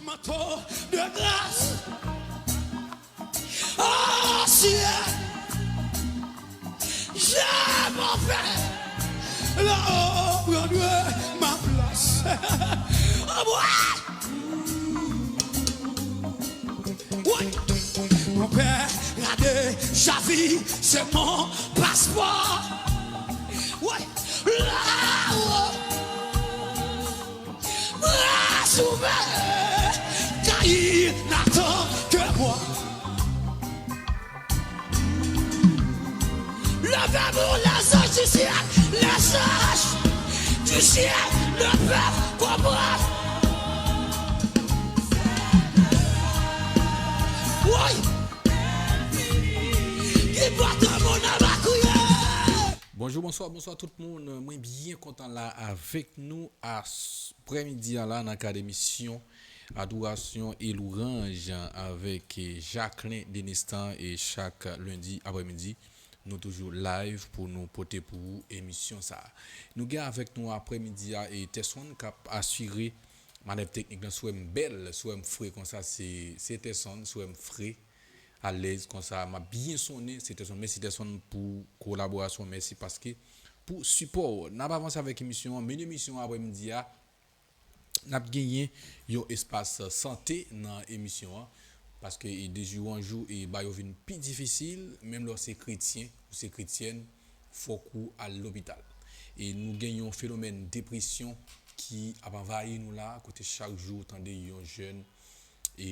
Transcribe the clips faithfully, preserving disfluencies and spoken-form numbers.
Manteau de grâce. Oh ciel, je m'en vais. Là-haut prendrai ma place. Oh ouais. Oui. Mon père a déjà vu, c'est mon passeport. Oui. Là-haut. Bras ouverts, car il n'attend que moi. Levez-vous, les anges du ciel, les anges du ciel ne peuvent comprendre. Oui. Ki pòt moun ap kriye. Bonjou, bonswa, bonswa tout moun. Mwen byen kontan la avèk nou aprèmidi a la nan kad emisyon Adorasyon e Louranj avèk Jacquelin Denestan e chak lendi aprèmidi, nou toujou live pou nou pote pou ou emisyon sa a. Nou gen avèk nou aprèmidi a e Tesson k ap asire manèv teknik lan, si w wè m bèl, si w wè m fre konsa, se, se Tesson, si w wè m fre, alèz konsa, m ap byen sonnen, se Tesson. Mèsi Tesson pou kolaborasyon, mèsi paske pou sipò w. N ap avanse avèk emisyon an, meni emisyon an aprèmidi a, n ap genyen yon espas sante nan emisyon an, paske e de jou an jou, e bagay yo vin pi difisil, menm lè w se kretyen, ou se kretyèn, fòk ou al lopital. E nou gen yon fenomèn depresyon ki ap anvayi nou la, kote chak jou ou tande yon jèn e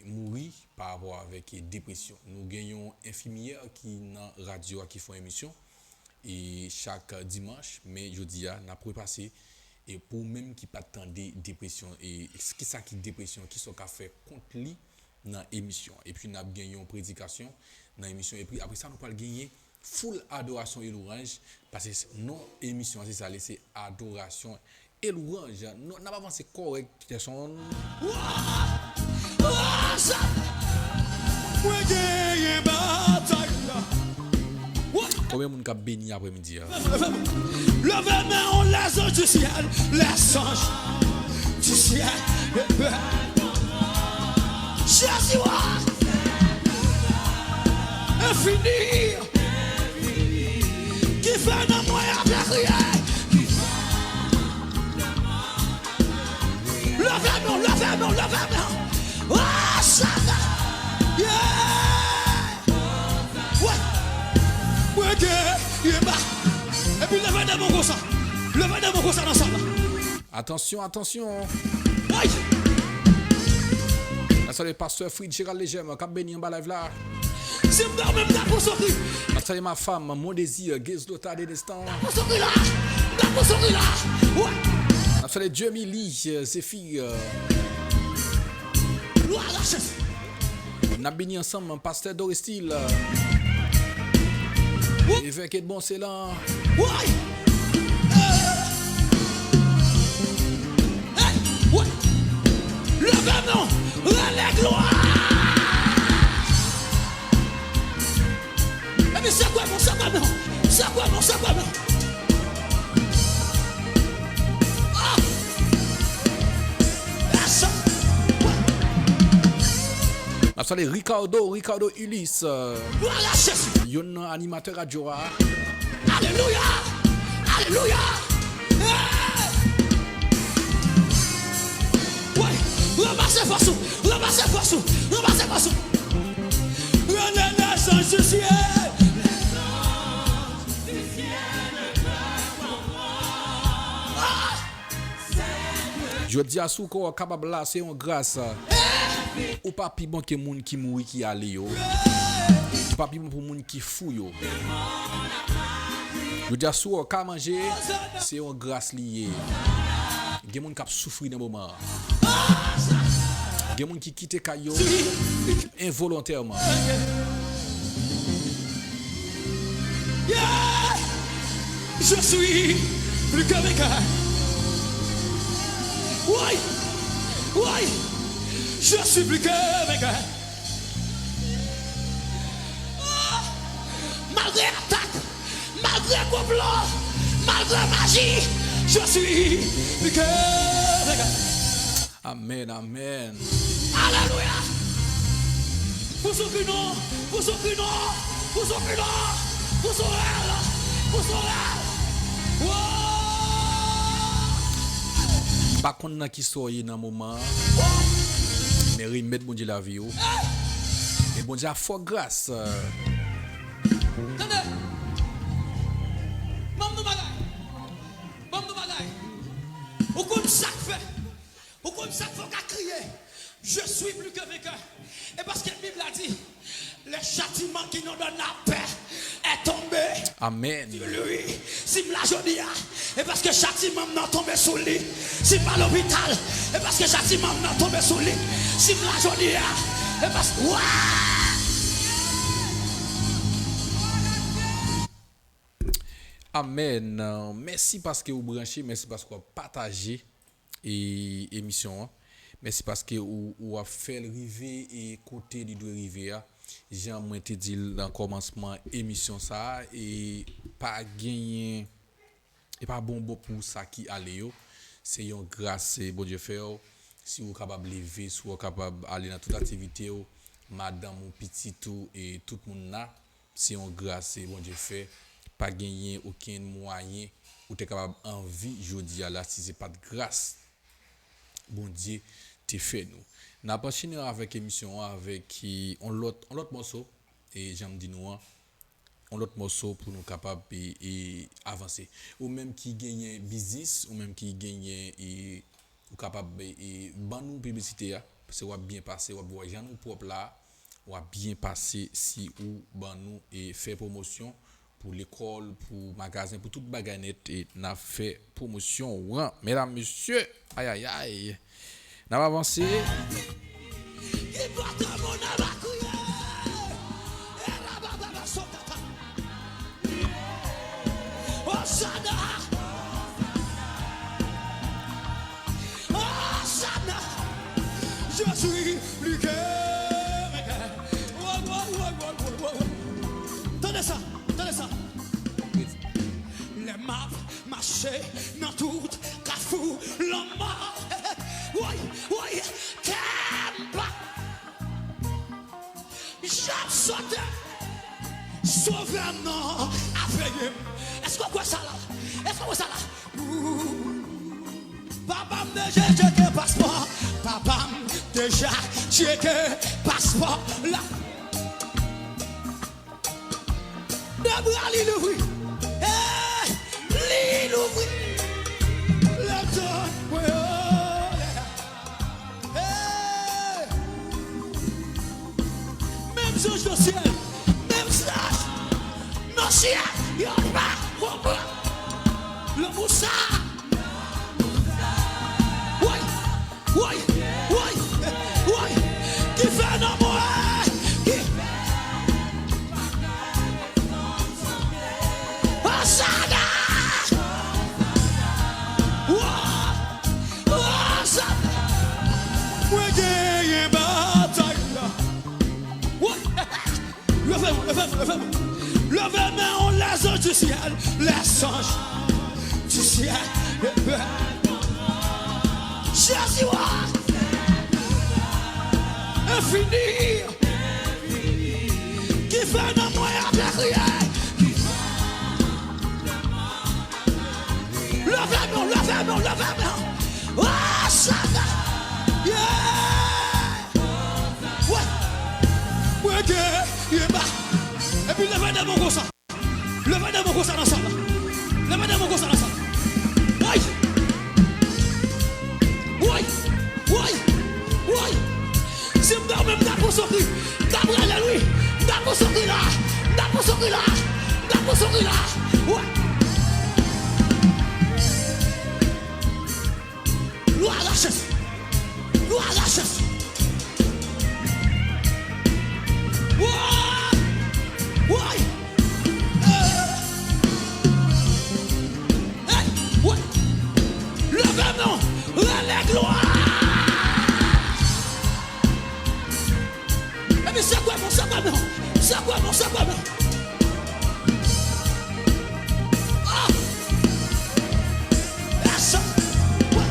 mouri pa rapò avèk depresyon. Nou gen yon enfimyè ki nan radyo a ki fè yon emisyon e chak dimanch, men jodi a, n ap repase e pou ou menm ki pa t tande depresyon, e kisa ki depresyon, kisa w ka fè kont li nan emisyon an. Epi n ap gen yon predikasyon nan emisyon, epi apre sa, nou pral genyen full adorasyon e louranj, paske non emisyon an se sa li, se adorasyon e louranj. Nou, n ap avanse kòrèk, Tesson. Mwen genyen batay la. Konbyen moun k ap beni aprèmidi a? Leve men w, les anges du ciel, les anges du ciel. Jezi wa, enfini. Ki fè nan mwen ap kriye. Leve men w, leve men w, leve men w. Oh, Satan. Yeah. Wè. Mwen genyen ba. Epi leve de men w konsa. Leve de men w konsa nan sal la. Atansyon, atansyon. Ay. N ap salye pastè Fritz Gérald Lejeune k ap beni anba live la. Si m dòmi, m ta pou soufri. N ap salye ma femme, mon désir, Gezlota Denestan. M ta pou soufri la. M ta pou soufri la. Wè. N ap salye Dieu Mili, euh, Zéphir, euh. Glwa a Jezi. N ap beni ansanm, pastè Dorestil, euh. Wè. Evèk Edmond Celan. Woy! Hey! Woy! Leve men w! Rele glwa! Epi sekwe men w, sekwe men w! Sekwe men w, sekwe men w! Ah! Yes! Woy! N ap salye Ricardo, Ricardo Ulysse, euh, Glwa a Jezi! Youn nan animatè radyo a. Alelouya! Alelouya! Hey! Woy! Ranmase fòs ou! Ranmase fòs ou! Ranmase fòs ou! Rele les anges du ciel! Ah! Jodi a, si w kwè w kapab la, se yon gras. Ou pa pi bon ke moun ki mouri, ki ale yo. Ou pa pi bon pou moun ki fou yo. Jodi a, si w ka manje, se yon gras li ye. Gen moun k ap soufri nan moman an. Gen moun ki kite kay yo envolontèman. Yeah! Je suis plus que vainqueur. Oui, oui, je suis plus que vainqueur. Ah! Malgré atak, malgré konplo, malgré maji, je suis plus que vainqueur. Amèn, amèn. Alelouya! Pou Jezi non, pou Jezi non, pou Jezi non, pou Jezi, pou Jezi. Wo! M pa konn nan ki sa w ye nan moman an, men remèt Bondye lavi w. E Bondye a fè w gras. Tande! Ban m nou bagay. Ban m nou bagay. Ou konn sa k fè. Ou konn sa k fè w ka kriye, Je suis plus que vainqueur. E paske Bib la di, le châtiment qui nous donne la paix est tombé. Amèn. Sur lui. Si m la jodi a, e paske chatiman m nan tonbe sou li. Si m pa lopital, e paske chatiman m nan tonbe sou li. Si m la jodi a, e paske, wa! Amèn. Mèsi paske w branche, mèsi paske w ap pataje e, emisyon an. Mèsi paske ou, ou ap fè l rive e kote li dwe rive a. Jan mwen te di l nan kòmansman emisyon sa a, e pa genyen, e pa bon bò pou sa ki ale yo. Se yon gras, e Bondye fè w. Si w kapab leve, si w kapab ale nan tout aktivite w, madanm ou, pitit ou, e tout moun la, se yon gras, e Bondye fè. Pa genyen okenn mwayen ou te kapab anvi jodi a la si se pa t gras Bondye te fè nou. N ap anchene avèk emisyon an avèk, e, on lòt, on lòt mòso, e jan m di nou an, on lòt mòso pou nou kapab, e, e, avanse. Ou menm ki genyen biznis, ou menm ki genyen, e, ou kapab, e, e, ban nou piblisite a, paske w ap byen pase, w ap wè jan nou pwòp la, w ap byen pase si ou ban nou e fè pwomosyon pou lekòl, pou magazen, pou tout bagay nèt, e n ap fè pwomosyon w an. Medam, mesye, ayayay, n ap avanse. Ki pòte moun nan va kriye. E rabababa sotata. Osana. Osana. Jezi, li ke, tande sa, tande sa. Lè m ap mache nan tout kafou lanmò. Woy, woy, kè m pa. J ap sote. Sovè m nan ap veye m. Èske w kwè sa la? Èske w kwè sa la? Papa m deja tcheke paspò. Papa m deja tcheke paspò la. De bra li louvri. Eh, li louvri. Lè m tann mwen yo. Hey! Menm zanj nan syèl, menm zanj nan syèl, yo pa konprann lanmou sa. Woy, woy, woy, woy, ki fè nan mwen, ki Osana! Wa! Osana! Mwen genyen batay la. Wi! Leve men, leve men, leve men. Leve men w, les anges du ciel, les anges du ciel. Jezi wa! Enfini! Ki fè nan mwen ap kriye. Leve men w, leve men w, leve men w. Osana. Yeah. Wè. Mwen ke, ye ba. Epi leve men w konsa. Leve men w konsa nan sal la. Leve men w konsa nan sal la. Woy! Woy! Woy! Woy! Si m ta ou menm, m ta pou sokri. M ta pou rele l, wi. M ta pou sokri la. M ta pou sokri la. M ta pou sokri la. Woy! Glwa a Jezi. Glwa a Jezi. Woy! Woy! Eh! Hey! Woy! Leve men w, rele glwa! Epi sekwe men w, sekwe men w, sekwe men w, sekwe men w. Oh! Yes, sir. Woy!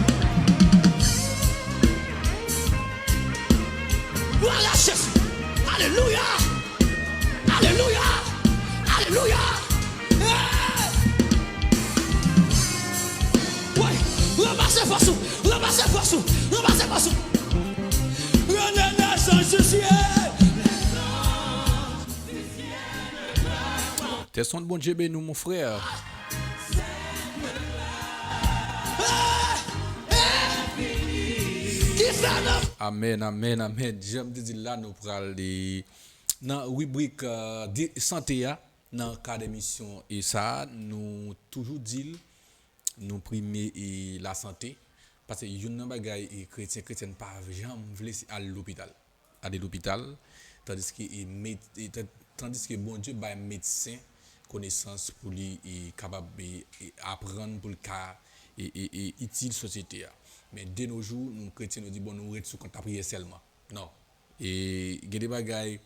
Fòs ou, ranmase fòs ou, ranmase fòs ou. Rene Nelson Jussier. Tèson, Bondye beni w, mon frè. Ki fè nan Amèn, amèn, amèn. Jan m te di l la, nou pral de, nan ribrik euh, de sante a, nan kad emisyon e sa a, nou toujou di l, nou prime e lasante. Paske youn nan bagay e kretyen, kretyèn pa janm vle se al lopital. Ale lopital, tandiske e med, e, tan- tandiske Bondye bay medsen konesans pou li e kapab e, e aprann pou l ka e, e, e itil sosyete a. Men de nos jours, nou kretyen nou di bon nou ret sou kont lapriyè sèlman. Non. E gen de bagay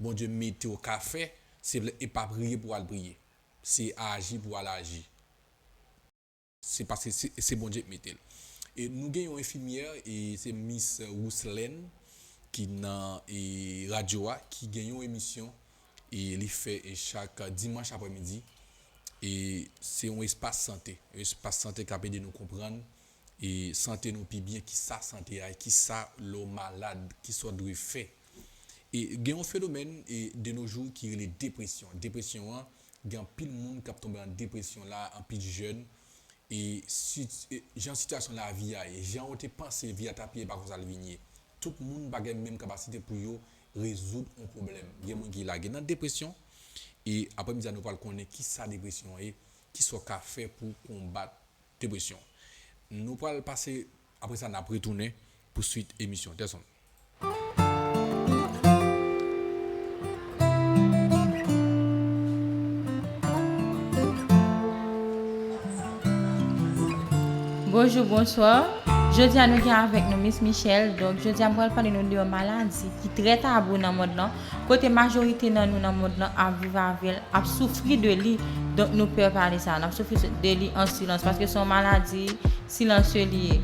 Bondye mete w ka fè, se vle e pa priye pou w al priye. Se aji pou w al aji. Se paske se, se Bondye ki mete l. E nou gen yon enfimyè, e se Miss Rouslène ki nan e radyo a, ki gen yon emisyon e li fè e chak dimanch aprèmidi. E se yon espas sante, yon espas sante k ap ede nou konprann e sante nou pi byen, kisa sante a ye, kisa lè w malad, kisa w dwe fè. E gen yon fenomèn e de nos jours ki rele depresyon. Depresyon an, gen anpil moun k ap tonbe an depresyon la, anpil jèn. E si, e jan sitiyasyon lavi a ye, jan w te panse vi a t ap ye, e pa konsa l vin ye. Tout moun pa gen menm kapasite pou yo rezoud yon pwoblèm. Gen moun ki lage nan depresyon. E aprèmidi a nou pral konnen kisa depresyon an ye, kisa w ka fè pou w konbat depresyon. Nou pral pase, apre sa n ap retounen pou swit emisyon. Tèson. Bonjou, bonswa. Jodi a nou gen avèk nou Miss Michelle. Donk, jodi a m pral pale nou de yon maladi ki trè tabou nan mond lan, kote majorite nan nou nan mond lan ap viv avè l, ap soufri de li. Donk, nou pè pale sa. N ap soufri de li an silans, paske se yon maladi silansye li ye.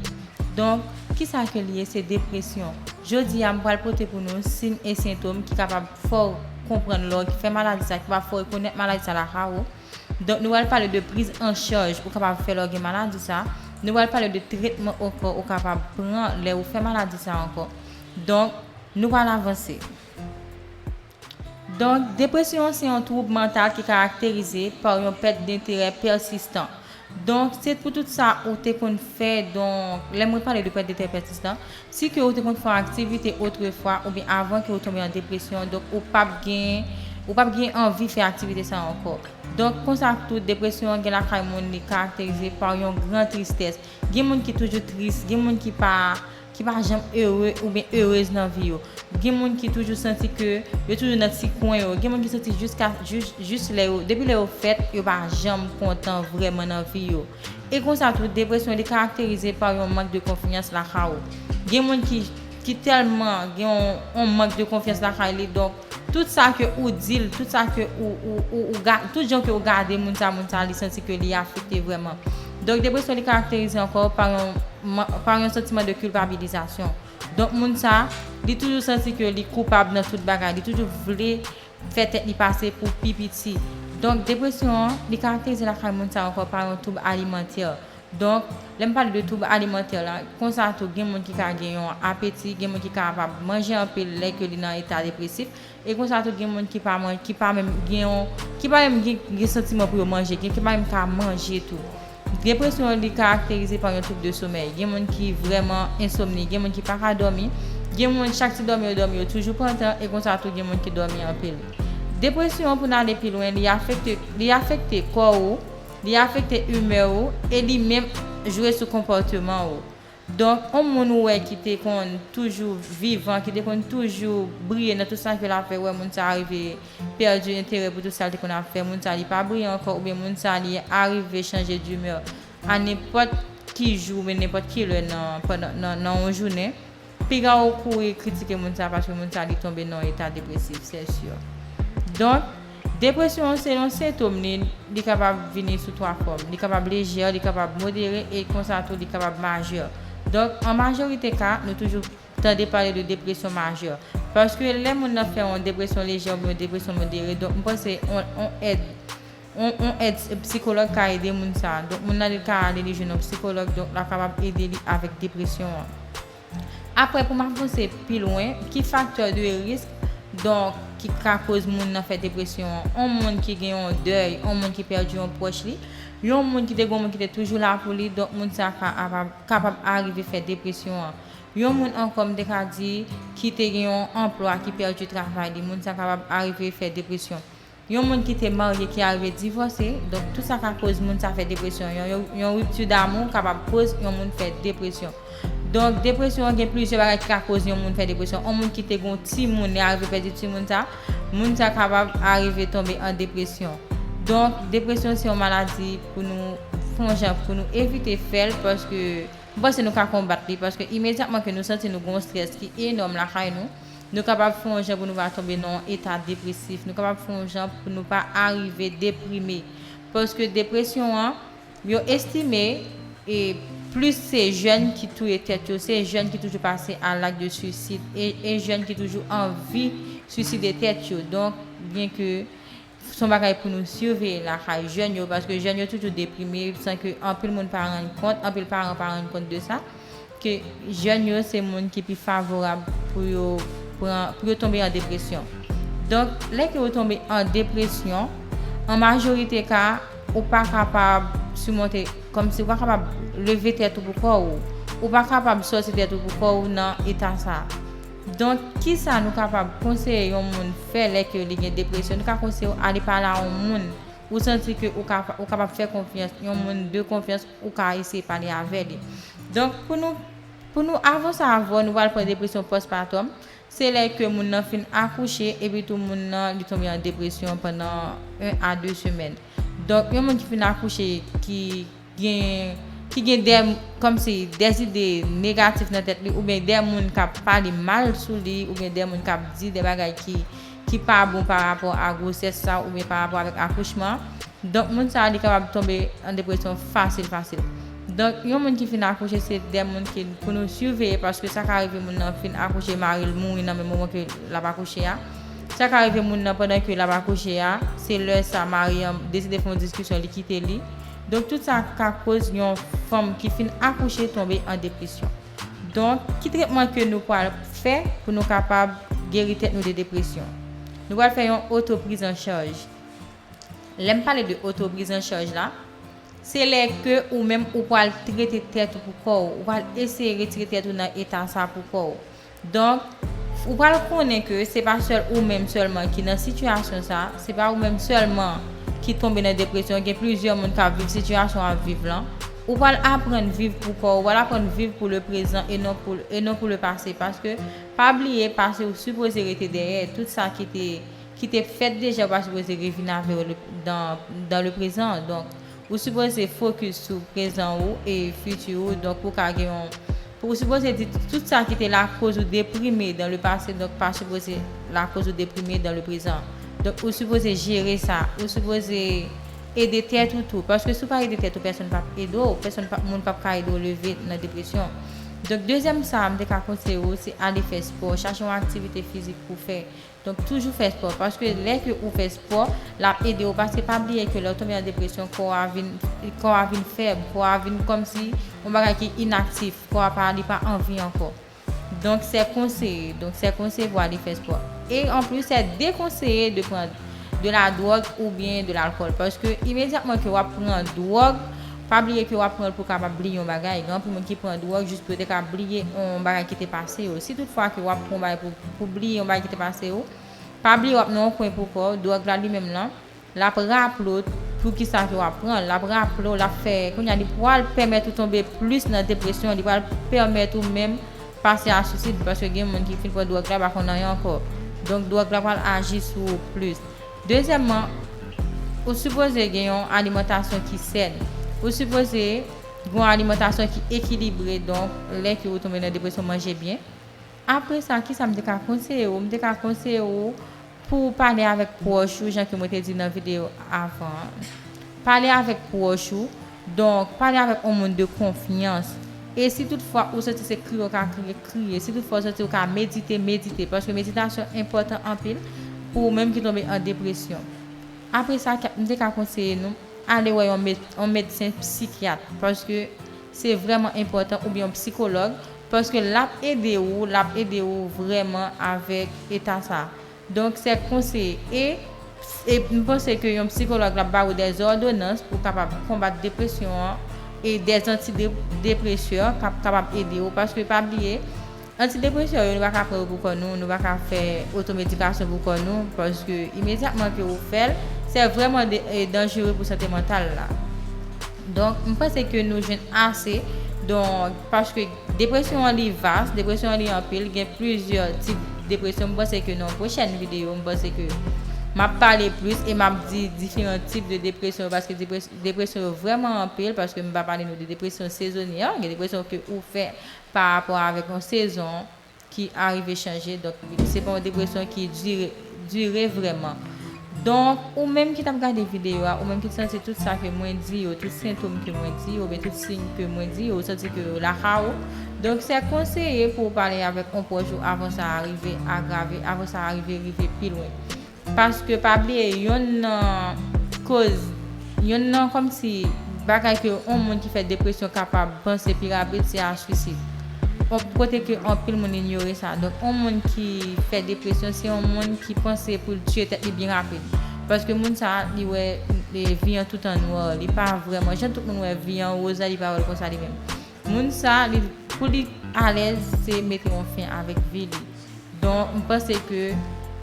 Donk, kisa ke li ye? Se depresyon. Jodi a, m pral pote pou nou siy e sentòm ki kapab fè w konprann lè w fè maladi sa, ki kapab fè w rekonèt maladi sa lakay ou. Donk, nou pral pale de priz an chaj ou kapab fè lè w gen maladi sa. Nou pral pale de tretman ankò ou kapab pran lè ou fè maladi sa ankò. Donk, nou pral avanse. Donk, depresyon se yon twoub mantal ki karakterize pa yon pèt denterè pèsistan. Donk, se pou tout sa ou te konn fè, donk, lè mwen pale de pèt denterè pèsistan, si ke ou te konn fè yon aktivite otrefwa oubyen avan ke ou tonbe an depresyon, donk ou p ap gen, ou p ap gen anvi fè aktivite sa ankò. Donk, konsa tou, depresyon an gen lakay moun li karakterize pa yon gran tristès. Gen moun ki toujou tris, gen moun ki pa ki pa janm ere oubyen erez nan vi yo. Gen moun ki toujou santi ke yo toujou nan ti kwen yo. Gen moun ki santi jiska jis, jis lè yo, depi lè yo fèt, yo pa janm kontan vrèman nan vi yo. E konsa tou, depresyon li karakterize pa yon mank de konfyans lakay ou. Gen moun ki, ki tèlman gen yon, yon mank de konfyans lakay li, donk, tout sa ke ou di l, tout sa ke ou, ou, ou, ou ga, tout jan ke ou gade moun sa, moun sa, li santi ke li afekte vrèman. Donk, depresyon li karakterize ankò pa yon, pa yon santiman de kilpabilizasyon. Donk, moun sa, li toujou santi ke li koupab nan tout bagay, li toujou vle fè tèt li pase pou pi piti. Donk, depresyon an, li karakterize lakay moun sa ankò pa yon twoub alimantè. Donk, lè m pale de twoub alimantè la, konsa tou, gen moun ki ka gen yon apeti, gen moun ki kapab manje anpil lè ke li nan eta depresif, e konsa tou, gen moun ki pa man, ki pa menm gen yon, ki pa menm gen, gen santiman pou yo manje, gen ki pa menm ka manje tou. Depresyon an, li karakterize pa yon twoub de somèy. Gen moun ki vrèman ensomni, gen moun ki pa ka dòmi, gen moun chak ti dòmi yo dòmi yo toujou pantan, e konsa tou, gen moun ki dòmi anpil. Depresyon an, pou n ale pi lwen, li afekte, li afekte kò ou, li afekte imè ou, e li menm jwe sou konpòteman ou. Donk, yon moun ou wè ki te konn toujou vivan, ki te konn toujou briye nan tout sa ke l ap fè, wè moun sa rive pèdi enterè pou tout sa l te konn ap fè, moun sa li pa briye ankò, oubyen moun sa li arive chanje dimè a nenpòt ki jou, oubyen nenpòt ki lè nan, pandan, nan, nan yon jounen. Piga ou kouri kritike moun sa paske moun sa li tonbe nan yon eta depresif, c'est sûr. Donk, depresyon an se yon sentòm li, li kapab vini sou twa fòm. Li kapab lejè, li kapab modere e konsa tou li kapab majè. Donk, an majorite ka, nou toujou tande pale de depresyon majè. Paske lè moun nan fè yon depresyon lejè oubyen yon depresyon modere, donk m panse on, on èd on, on èd sikològ ka ede moun sa. Donk, moun nan li ka ale li jwenn yon sikològ, donk l ap kapab ede li avèk depresyon an. Apre, pou m avanse pi lwen, ki faktè de risk, donk, ki ka koz moun nan fè depresyon an? On moun ki gen yon dèy, on moun ki pèdi yon pwòch li, yon moun ki te gen yon moun ki te toujou la pou li, donk, moun sa ka kapab, kapab arive fè depresyon an. Yon moun ankò, m te ka di, ki te gen yon anplwa, ki pèdi travay li, moun sa kapab arive fè depresyon. Yon moun ki te marye, ki arive divòse, donk, tout sa ka koz moun sa fè depresyon. Yon, yon, yon ripti damou kapab koz yon moun fè depresyon. Donk, depresyon an gen plizyè bagay ki ka koz yon moun fè depresyon. Yon moun ki te gen yon timoun, li arive pèdi timoun sa, moun sa kapab arive tonbe an depresyon. Donk, depresyon se yon maladi pou nou fè yon jan, pou nou evite fè l, paske m panse nou ka konbat li, paske imedyatman ke nou santi nou gen yon estrès ki enòm lakay nou, nou kapab fè yon jan pou nou pa tonbe nan yon eta depresif, nou kapab fè yon jan pou nou pa arive deprime. Paske depresyon an, yo estime, e plis se jèn ki touye tèt yo, se jèn ki toujou pase a lak de suisid, e, e jèn ki toujou anvi suiside tèt yo. Donk, byen ke se yon bagay pou nou siveye lakay jèn yo, paske jèn yo toujou deprime, san ke anpil moun pa rann kont, anpil paran pa rann kont de sa, ke jèn yo se moun ki pi favorab pou yo pran, pou yo tonbe an depresyon. Donk, lè ke ou tonbe an depresyon, an majorite ka, ou pa kapab simonte, kòmsi ou pa kapab leve tèt ou pou kò ou, ou pa kapab sòti tèt ou pou kò ou nan eta sa. Donk, kisa nou kapab konseye yon moun fè lè ke li gen depresyon? Nou ka konseye w ale pale a yon moun ou santi ke ou ka, ou kapab fè konfyans, yon moun de konfyans, ou ka eseye pale avè li. Donk, pou nou, pou nou avanse avè w, nou pral pran depresyon pòspatòm. Se lè ke moun nan fin akouche, epi tou moun nan, li tonbe an depresyon pandan yon a de semèn. Donk, yon moun ki fin akouche, ki gen, ki gen de, kòmsi, de ide negatif nan tèt li, oubyen de moun k ap pale mal sou li, oubyen de moun k ap di de bagay ki, ki pa bon pa rapò a gwosès sa, oubyen pa rapò avèk akouchman. Donk, moun sa a, li kapab tonbe an depresyon fasil, fasil. Donk, yon moun ki fin akouche, se de moun ke pou nou siveye, paske sa ka rive moun nan fin akouche, mari l mouri nan menm moman ke l ap akouche a. Sa ka rive moun nan pandan ke l ap akouche a, se lè sa mari an deside fè yon diskisyon, li kite li. Donk, tout sa ka koz yon fanm ki fin akouche tonbe an depresyon. Donk, ki tretman ke nou pral fè pou nou kapab geri tèt nou de depresyon? Nou pral fè yon oto priz an chaj. Lè m pale de oto priz an chaj la, se lè ke ou menm ou pral trete tèt ou pou kò w, ou pral eseye retire tèt ou nan eta sa pou kò w. Donk, ou pral konnen ke se pa sèl ou menm sèlman ki nan sitiyasyon sa, se pa ou menm sèlman ki tonbe nan depresyon, gen plizyè moun k ap viv sitiyasyon w ap viv lan. Ou pral aprann viv pou kò w, ou pral aprann viv pou le prezan e non pou, e non pou le pase, paske pa bliye pase ou sipoze rete dèyè, tout sa ki te ki te fèt deja, ou pa sipoze revin avè yo le, dans, dans le présent. Donk, ou sipoze fokis sou prezan ou e fiti ou. Donk, ou ka gen yon, ou sipoze di tout sa ki te lakoz ou deprime dans le passé, donk pa sipoze lakoz ou deprime dans le présent. Donk, ou sipoze jere sa. Ou sipoze ede tèt ou tou. Paske si w pa ede tèt ou, pèsonn p ap ede w. Pèsonn p ap, moun p ap ka ede w leve nan depresyon. Donk, dezyèm sa, m te ka konseye w, se ale fè spò. Chache yon aktivite fizik pou w fè. Donk, toujou fè spò, paske lè ke ou fè spò, l ap ede w, paske pa bliye ke lè w tonbe an depresyon, kò a vin, kò a vin fèb, kò a vin kòmsi yon bagay ki inaktif, kò a pa, li pa anvi ankò. Donk, se konseye, donk, se konseye pou ale fè spò. E anplis, se dekonseye de pran de la dwòg oubyen de lalkòl, paske imedyatman ke w ap pran dwòg, pa bliye ke w ap pran l pou w kapab bliye yon bagay. Gen anpil moun ki pran dwòg jis pou yo te ka bliye yon bagay ki te pase yo. Si toutfwa ke w ap pran yon bagay pou, pou bliye yon bagay ki te pase yo, pa bliye w ap nan yon kwen pou kò w. Dwòg la li menm lan, l ap raple w poukisa ke w ap pran l. L ap raple w, l ap fè, kounye a, li pral pèmèt ou tonbe plis nan depresyon, li pral pèmèt ou menm pase a suisid, paske gen moun ki fin pran dwòg la, pa konn anyen ankò. Donk, dwòg la pral aji sou ou plis. Dezyèmman, ou sipoze gen yon alimantasyon ki sèn. Ou sipoze gen yon alimantasyon ki ekilibre, donk, lè ke ou tonbe nan depresyon, manje byen. Apre sa, kisa m te ka konseye w? M te ka konseye w pou w pale avèk pwòch ou, jan ke mwen te di nan videyo avan an. Pale avèk pwòch ou, donk, pale avèk yon moun de konfyans. E si toutfwa ou santi se kriye w ka kriye, kriye. Si toutfwa ou santi ou ka medite, medite. Paske meditasyon enpòtan anpil pou ou menm ki tonbe an depresyon. Apre sa, m te ka konseye nou ale wè yon med- yon medsen sikyat, paske se vrèman enpòtan, oubyen yon psikològ, paske l ap ede ou, l ap ede ou vrèman avèk eta sa. Donk, se konseye. E, e m panse ke yon psikològ l ap ba ou dè zòdonans pou kapab konbat depresyon an e dè antidepresè k ap kapab ede ou. Paske pa bliye, antidepresè yo, nou pa ka pran yo pou kò nou, nou pa ka fè otomedikasyon pou kò nou, paske imedyatman ke ou fè l, se vrèman de- e danjere pou sante mantal la. Donk, m panse ke nou jwenn ase. Donk, paske depresyon an li vas, depresyon an li anpil, gen plizyè tip depresyon. M panse ke nan pwochèn videyo, m panse ke m ap pale plis e m ap di diferan tip de depresyon, paske depres- depresyon yo vrèman anpil, paske m pa pale nou de depresyon sezonyè, gen depresyon ke ou fè pa rapò avèk yon sezon ki arive chanje. Donk, se pa yon depresyon ki dire, dire vrèman. Donk, ou menm ki t ap gade videyo a, ou menm ki santi tout sa ke mwen di yo, tout sentòm ke mwen di yo, oubyen tout siy ke mwen di yo, ou santi ke yo lakay ou, donk, se konseye pou w pale avèk yon pwòch ou avan sa a rive agrave, avan sa a rive, rive pi lwen. Paske pa bliye, yonn nan koz, yonn nan kòmsi bagay ke yon moun ki fè depresyon kapab panse pi rapid, se a swisid. Yon kote ke anpil moun inyore sa. Donk, yon moun ki fè depresyon, se yon moun ki panse pou l tiye tèt li byen rapid. Paske moun sa, li wè, e, vi an tout an nwa, li pa vrèman, jan tout moun wè vi an woz la, li pa wè l konsa li menm. Moun sa, li, pou li alèz, se mete yon fen avèk vi li. Donk, m panse ke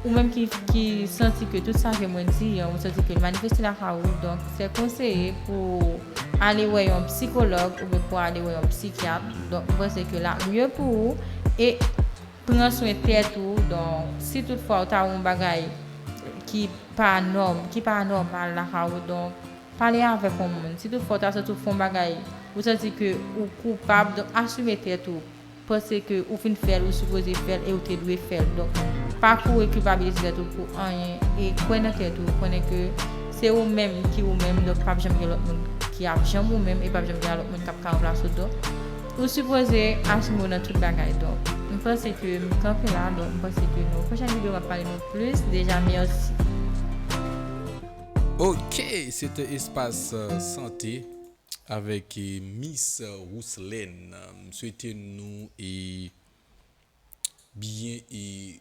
ou menm ki, ki santi ke tout sa ke mwen di an, ou santi ke l manifeste lakay ou, donk, se konseye pou ale wè yon psikològ oubyen pou ale wè yon psikyat. Donk, m panse ke l ap mye pou ou e pran swen tèt ou. Donk, si toutfwa ou ta wè yon bagay ki pa nòm, ki pa nòmal lakay ou, donk, pale avèk yon moun. Si toutfwa ou ta santi w fè yon bagay, ou santi ke ou koupab, donk, asime tèt ou. Panse ke ou fin fè l, ou sipoze fè l e ou te dwe fè l. Donk, pa kouri kilpabilize tèt ou pou anyen e kwè nan tèt ou, konnen ke se ou menm ki ou menm, donk p ap janm gen lòt moun ki ap janm ou menm e p ap janm gen lòt moun k ap ka ranplase w. Donk, ou sipoze asime w nan tout bagay. Donk, m panse ke m kanpe la, donk m panse ke nan pwochèn videyo m ap pale nou plis. Deja, mèsi. Ok, se te espas, euh, sante avèk, eh, Miss Rouslène. M swete nou, eh, byen, eh,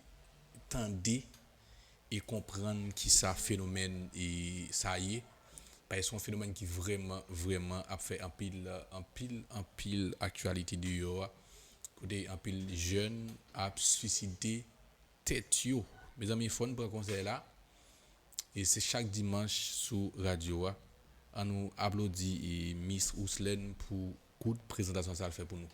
tande e konprann kisa fenomèn, eh, sa ye. Paske se yon fenomèn ki vrèman, vrèman ap fè anpil, anpil, anpil aktyalite deyò a. Kote anpil jèn ap swiside tèt yo. Mezanmi, fò n pran konsèy la. E se chak dimanch sou radyo a. Ann nou aplodi, e, Miss Rouslène pou kout prezantasyon sa l fè pou nou.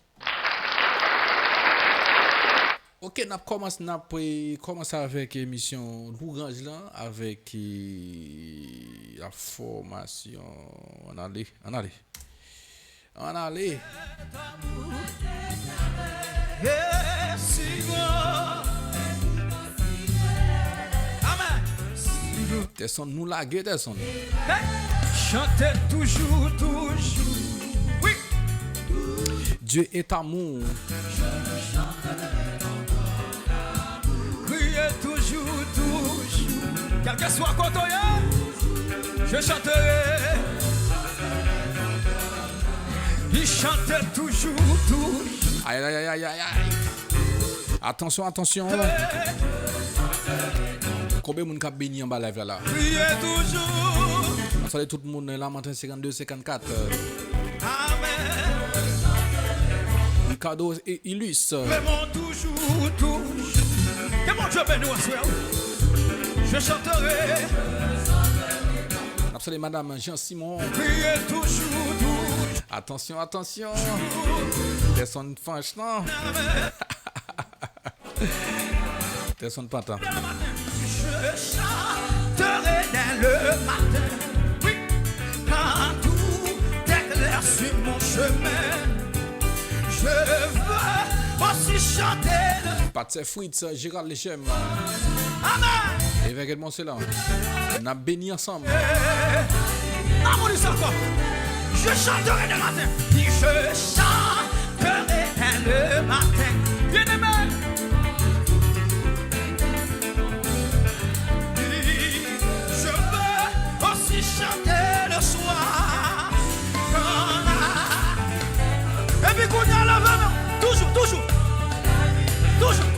Ok, n ap kòmanse, n ap, e, kòmanse avèk emisyon Louranj lan, avèk, e, la fòmasyon. Ann ale, ann ale. Ann ale. Tèson, nou lage, Tèson. Chante toujou, toujou. Wi. Dieu est amour. Kriye toujou, toujou. Kèlkeswa kote w ye, je chanterai. Li chante toujou, toujou. Ay, ay, ay, ay, ay, ay. Atansyon, atansyon. Konbyen moun k ap beni anba live la, la? Priye toujou. N ap salye tout moun, Lamanten senkannde, senkannkat. Amèn. Ricardo e Ilus. Lemon toujou, toujou. Ke Bondye beni w aswè, wi. Je chanterai. N ap salye Madam Jean Simon. Priye toujou, toujou. Atansyon, atansyon. Tèson Panch, non? Tèson Pantan. Je chanterai dès le matin. Oui, quand tout est clair sur mon chemin. Je veux aussi chanter le Patse Fritz, Gérald Lechem. Amèn. Evèk Edmond Celan. N ap beni ansanm. Amour du Sacre. Je chanterai dès le matin. Puis je chanterai dès le matin. Bien-aimé. Je veux Pi kounye a, leve men w. Toujou, toujou. Toujou.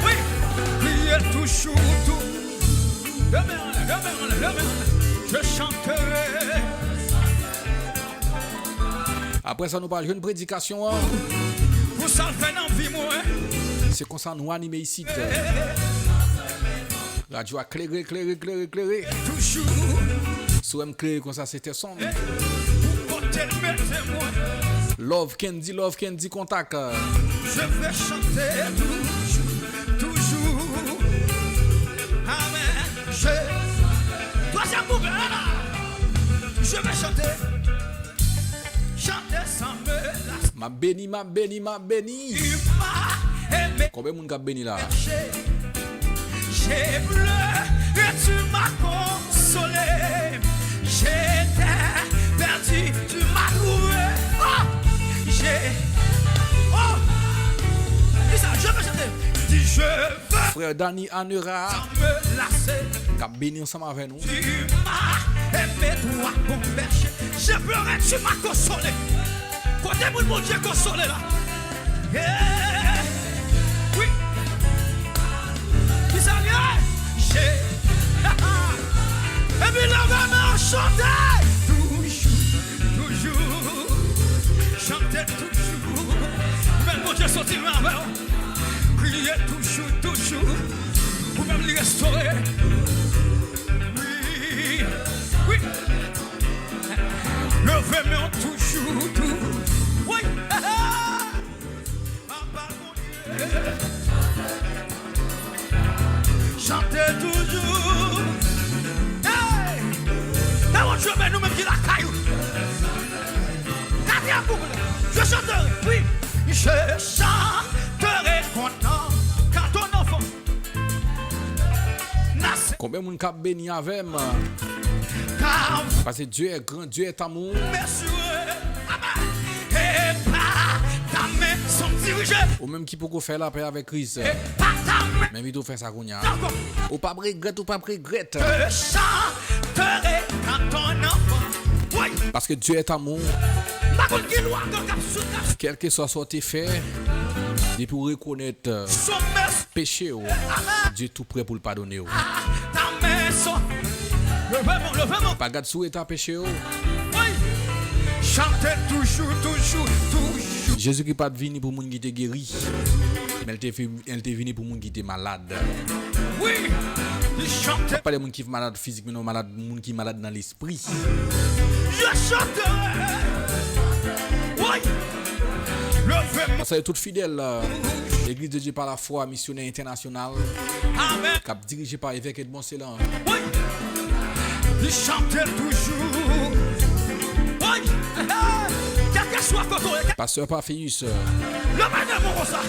Wi. Kriye toujou, tou. Leve men w, leve men w, leve men w. Je chanterai. Apre sa, nou pral jwenn predikasyon an. Pou sa l fè nan vi mwen. Se konsa nou anime isit. Radyo a klere, klere, klere, klere. Toujou. Si w wè m klere konsa, se Tèson. Pou kote l mete mwen. Love Candy, Love Candy, kontak. Je vais chanter toujours, toujours. Amen. Je. Twazyèm kouplet la, la. Je vais chanter. Chanter sans me lasser. M ap beni, m ap beni, m ap beni. Tu m'as aimé. Konbyen moun k ap beni la? J'ai pleuré, tu m'as consolé. J'étais perdu, tu m'as trouvé. Oh, j'ai, oh, dis ça, je veux chanter. Dis, je veux. Frè Dany Anera. Sans me lasser. K ap beni ansanm avè nou. Tu m'as aimé, toi, bon berger. J'ai pleuré, tu m'as consolé. Kote moun Bondye konsole la? Hey! Wi. Kisa l ye? J'ai. Epi leve men w chante. Toujou, toujou. Chante toujou. Men Bondye soti lwen avè w. Kriye toujou, toujou. Ou menm li restore. Wi. Wi. Leve men w toujou, toujou. Wi. Papa Bondye. Chante toujou. Hey! Nan wòt yo, men nou menm ki lakay ou. Katriyèm kouplet. Je chanterai, oui. Je chanterai content quand ton enfant naîtra. Konbyen moun k ap beni avè m? Paske Dieu est grand, Dieu est amour. Amen. Et par ta main sont dirigés. Ou menm ki poko fè lapè avèk Kris, et par ta main, men envite w fè sa kounye a. Ou p ap regrèt, ou p ap regrèt. Je chanterai quand ton enfant. Oui. Paske Dieu est amour. M pa konn ki lwa ankò k ap sou, k ap sou. Kèlkeswa sa w te fè, depi w rekonèt, euh, peche w, Dye tou prè pou l padone w. Pa gad si w rete a peche w. Chante toujou, toujou, toujou. Jezikri pa t vini pou moun ki te geri, men l te fi-, l te vini pou moun ki te malad. Wi, li chante. Pa de moun ki malad fizik, men non, malad, moun ki malad nan lespri. Je chanterai. Wi. Leve men. Sa se tout fidèl, euh, Legliz de Dye pa la fwa, misyonè entènasyonal, k ap dirije pa Evèk Edmond Celan. Wi. Li chante toujou. Wi. Kèlkeswa kote w ye. Pastè Parfeus. Leve men w konsa.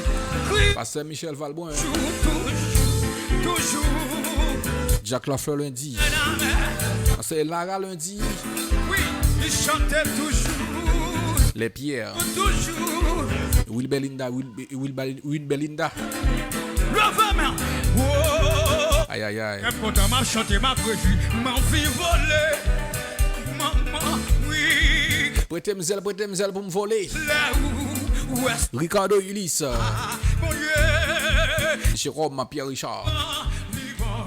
Kri. Pastè Michel Valbrun. Toujou, toujou, toujou. Jack Lafleur Lundi. Amen. Pastè Lara Lundi. Wi, li chante toujou. Les Pierres. Toujou. Wilbelinda, Wilbe-, Wilbe-, Wilbelinda. Leve men. Oh. Ay, ay, ay. Kè m kontan, m ap chante, m ap rejwi, m anvi vole. Manman, wi. Prete m zèl, prete m zèl pou m vole. Lè ou wè. Ricardo Ulysse. Ah, Bondye. Jérôme Pierre Richard. Li bon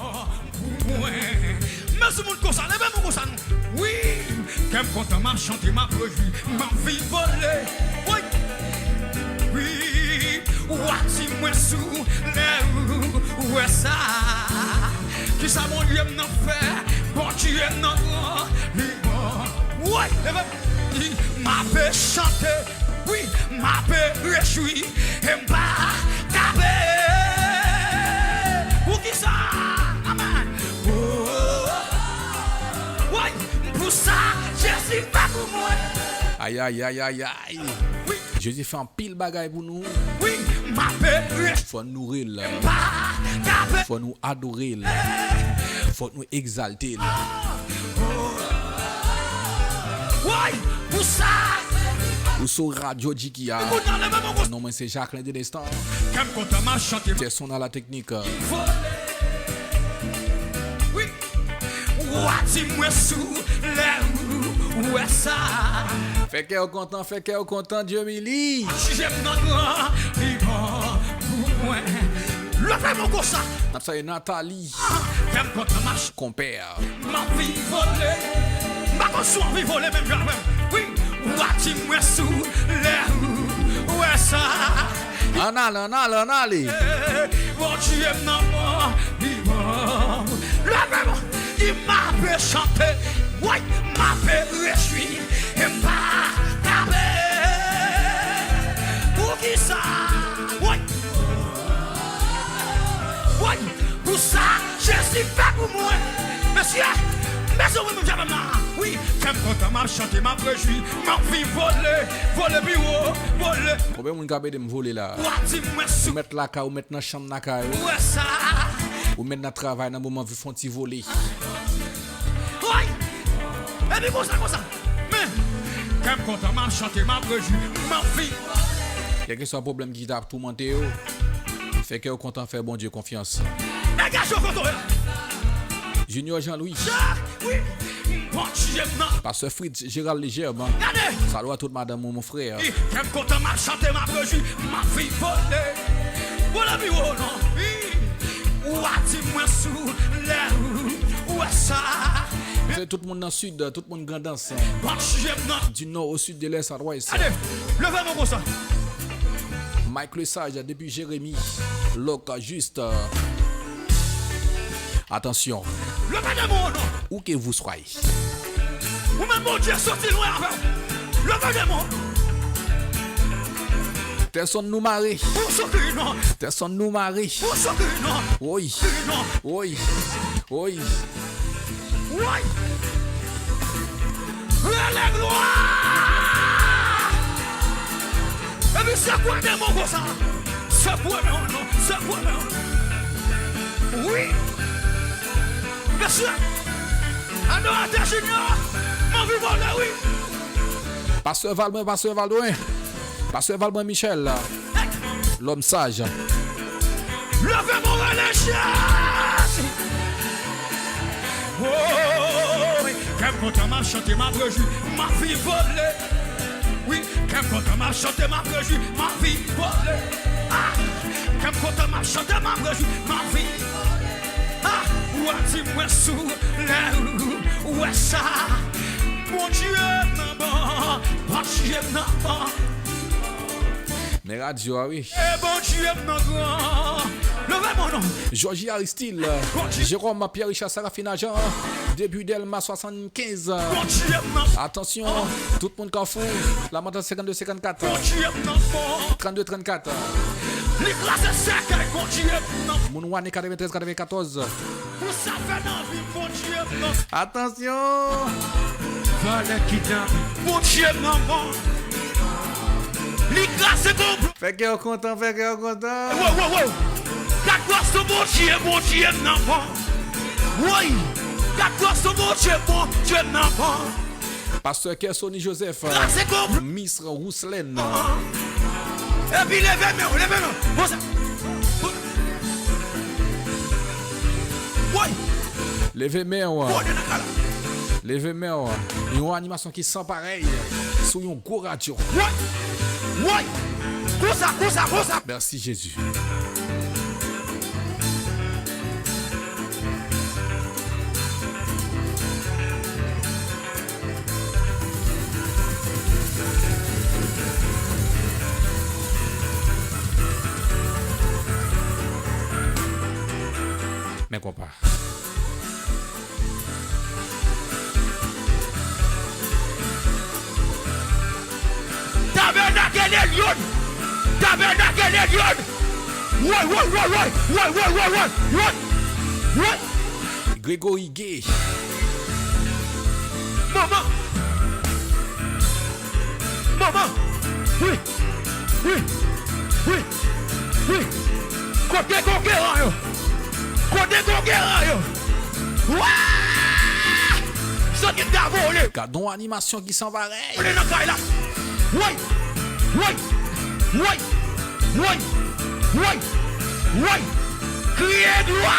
pou mwen. Men sou moun konsa, leve men w konsa non. Wi, kè m kontan, m ap chante, m ap rejwi, m anvi vole. Wi, wi, w a di mwen sou lè ou wè sa. Kisa Bondye m nan fè, Bondye m nan gran, li bon. Wi, leve men. M ape chante, wi, m ape rejwi, e m pa kape. Poukisa? Amen. Oh, wi, pou sa Jezi fè pou mwen. Ay, ay, ay, ay, ay. Wi. Jezi fè anpil bagay pou nou. Wi, m ape rejwi. Fò nou loure l. E m pa kape. Fò nou adore l. Fò nou egzalte l. Woy! Pou sa! Ou sou Radyo Jiki a. Kounye a, leve men w. Non mwen se Jacquelin Delestan. Kè m kontan, m ap chante. Tèson a la teknik. Wi. W a di mwen sou lè ou wè sa. Fè kè w kontan, fè kè w kontan, Djemili. Chanje m nan gran, li bon pou mwen. Leve men w konsa. N ap salye Nathalie. Kè m kontan, m ap Konpè. M anvi vole. M pa konn si w anvi vole menm jan avè m. Wi, w a di mwen si w lè ou wè sa. Ann ale, ann ale, ann ale. Bondye m nan bon, li bon. Leve men w. M ape chante, woy, m ape rejwi, e m pa kape. Poukisa? Woy. Woy, pou sa Jezi fè pou mwen. Mesye, mesye, wi, moun djab la. Wi, kè m kontan, m ap chante, m ap rejwi, m anvi vole, vole pi wo, vole. Konbyen moun k ap ede m vole la? W a di mwen si. Ou mèt lakay, ou mèt nan chanm lakay ou. Wè sa. Ou mèt nan travay nan moman, vi fè yon ti vole. Woy! Epi konsa, konsa. Men, kè m kontan, m ap chante, m ap rejwi, m anvi. Kèlkeswa pwoblèm ki ta ap toumante yo, fè kè w kontan, fè Bondye konfyans. Degaje w kote w ye. Junior Jean Louis. Wi, Bondye m nan. Pastè Fritz Gérald Legerme. Gade. Salut à toute madame ou mon frère. Kè m kontan, m ap chante, m ap rejwi, m anvi vole. Vole pi wo non. Wi. W a di mwen si w lè ou wè sa. Se tout moun nan sid, tout moun Grandans. Bondye m nan. Du nord au sud, de l'est à l'ouest. Gade, leve men w konsa. Mike Lesage depi Jeremi. Look juste. Atansyon. Leve men w non. Où que vous soyez. Ou menm Bondye soti lwen avè w. Leve men w. Tèson nou mare. Pou soti non. Tèson nou mare. Pou soti non. Woy. Non. Woy. Woy. Woy. Rele glwa. Epi sekwe demon konsa. Sekwe men w non. Sekwe men w. Wi. Mesye. Adoratè Junior. M anvi vole wi. Pastè Valmwen, pastè Valmwen. Pastè Valmwen Michel. Lòm saj. Leve men w rele Jezi. Woy, kè m kontan, m ap chante, m ap rejwi, m anvi vole. Wi, kè m kontan, m ap chante, m ap rejwi, m anvi vole. Ah, kè m kontan, m ap chante, m ap rejwi, m anvi vole. Ah, w a di mwen si w lè ou wè sa. Bondye m nan bon, Bondye m nan bon. Men radyo a wi. E Bondye m nan gran. Leve men w non. Georgie Aristil, Bondye. Jérôme Pierre Richard Sarafina Jean, depi Dèlma swasannkenz. Bondye m nan. Atansyon, tout moun Kafou, Lamantan senkannde senkannkat. Bondye m nan bon. Trannde trannkat. Li kraze sèkèy, Bondye m nan. Moun Wane katreventrèz katrevenkatòz. Pou sa fè nan vi m, Bondye m nan. Atansyon! Valè kidnapin, Bondye m nan bon. Li kraze konplo. Fè kè w kontan, fè kè w kontan. Wo, wo, wo. Gad gras Bondye, Bondye m nan bon. Woy. Gad gras Bondye, Bondye m nan bon. Pastè Kersony Joseph, Miss Rouselène. Epi leve men w, leve men w. Konsa. Woy. Leve men w. Woy, nan kala. Leve men w. Yon animasyon ki san parèy sou yon gwo radyo. Woy. Woy. Konsa, konsa, konsa. Mèsi Jezi. Men konpa. Tabernacle Elyon! Tabernacle Elyon! Woy, woy, woy, woy! Woy, woy, woy, woy! Woy! Woy! Grégory Gay. Manman! Manman! Wi! Wi! Wi! Wi! Kote konkeran yo? Kote konkeran yo? Wa! Sòt ki ta vole! Gad yon animasyon ki san parèy. Vole nan kay la. Woy! Woy! Woy! Woy! Woy! Woy! Kriye glwa!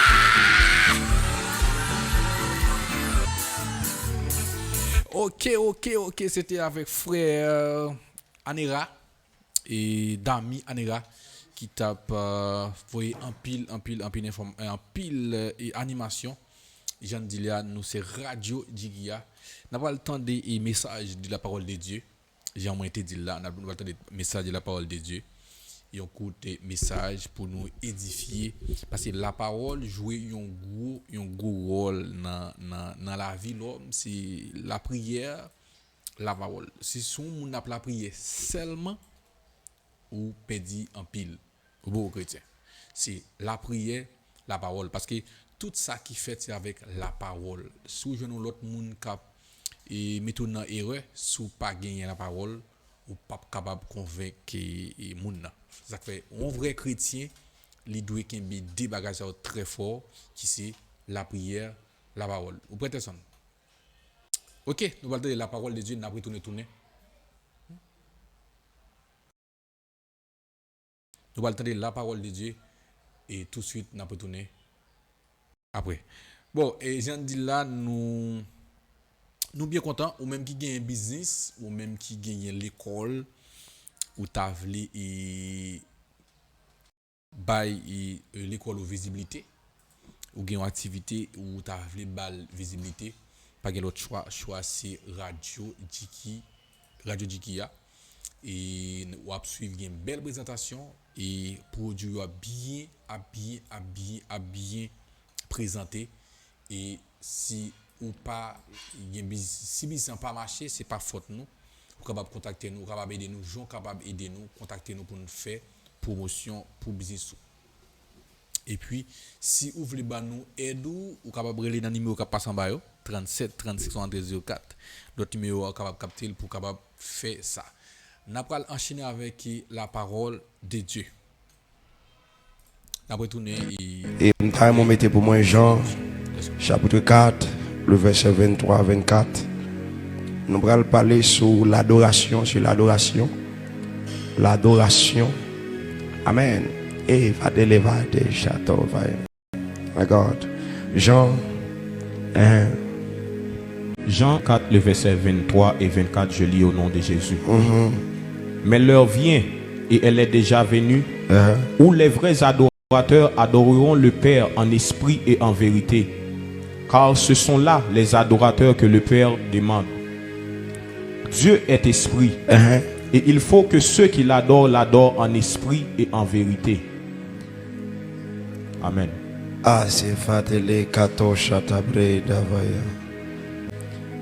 Ok, ok, ok, se te avèk frè Anera e Dami Anera ki t ap, euh, voye anpil, anpil, anpil enfòm-, anpil, euh, e animasyon. Jan n di l la, nou se Radyo Djigiya. N ap pral tande e mesaj de la parole de Dieu. Jan mwen te di l la, n ap, nou pral tande mesaj de la parole de Dieu. Yon kout mesaj pou nou edifye. Paske lapawòl jwe yon gwo, yon gwo wòl nan, nan, nan lavi lòm. Se lapriyè, lapawòl. Si se yon moun ap lapriyè sèlman, ou pèdi anpil. Ou poko kretyen. Se lapriyè, lapawòl. Paske tout sa ki fèt, se avèk lapawòl. Si w jwenn yon lòt moun k ap, e, mete w nan erè, si w pa genyen lapawòl, ou p ap kapab konvenk, e, e, moun nan. Se sa k fè, yon vrè kretyen, li dwe kenbe de bagay sa yo trè fò, ki se lapriyè, lapawòl. Ou prè, Tèsonn? Ok, nou pral tande la parole de Dieu, n ap retounen, tounen. Nou pral tande la parole de Dieu, e touswit n ap retounen apre. Bon, e jan n di l la, nou, nou byen kontan, ou menm ki genyen biznis, ou menm ki genyen lekòl, ou ta vle, e, bay, e, e, lekòl ou viziblite, ou gen yon aktivite ou ta vle ba l viziblite, pa gen lòt chwa, chwa se Radyo Djiki, Radyo Djiki a. E w ap swiv, gen bèl prezantasyon, e pwodui yo ap byen, ap byen, ap byen, ap byen prezante. E si ou pa gen biz-, si biznis lan pa mache, se pa fòt nou. Ou kapab kontakte nou, ou kapab ede nou, jan w kapab ede nou, kontakte nou pou n fè pwomosyon pou biznis ou. Epi, si ou vle ban nou èd ou, ou kapab rele nan nimewo k ap pase anba yo, trannsèt, trannsenk, swasanntrèz, zewo kat. Lòt nimewo a, ou kapab kapte l pou w kapab fè sa. N ap pral anchene avèk, e, la parole de Dieu. N ap retounen, e, E m ta renmen w mete pou mwen Jan, chapit kat, le vèsè venntwa a vennkat. Nou pral pale sou ladorasyon, sou ladorasyon. Ladorasyon. Amèn. E va deleva de chato va. My God. Jan, en. Jean quatre, le verset vingt-trois et vingt-quatre, je lis au nom de Jésus. Mhm. Mais l'heure vient, et elle est déjà venue, Uh-huh. où les vrais adorateurs adoreront le Père en esprit et en vérité. Car ce sont là les adorateurs que le Père demande. Dieu est esprit, Uh-huh. et il faut que ceux qui l'adorent l'adorent en esprit et en vérité. Amen. Ah, c'est fatele kato shatabre davaya.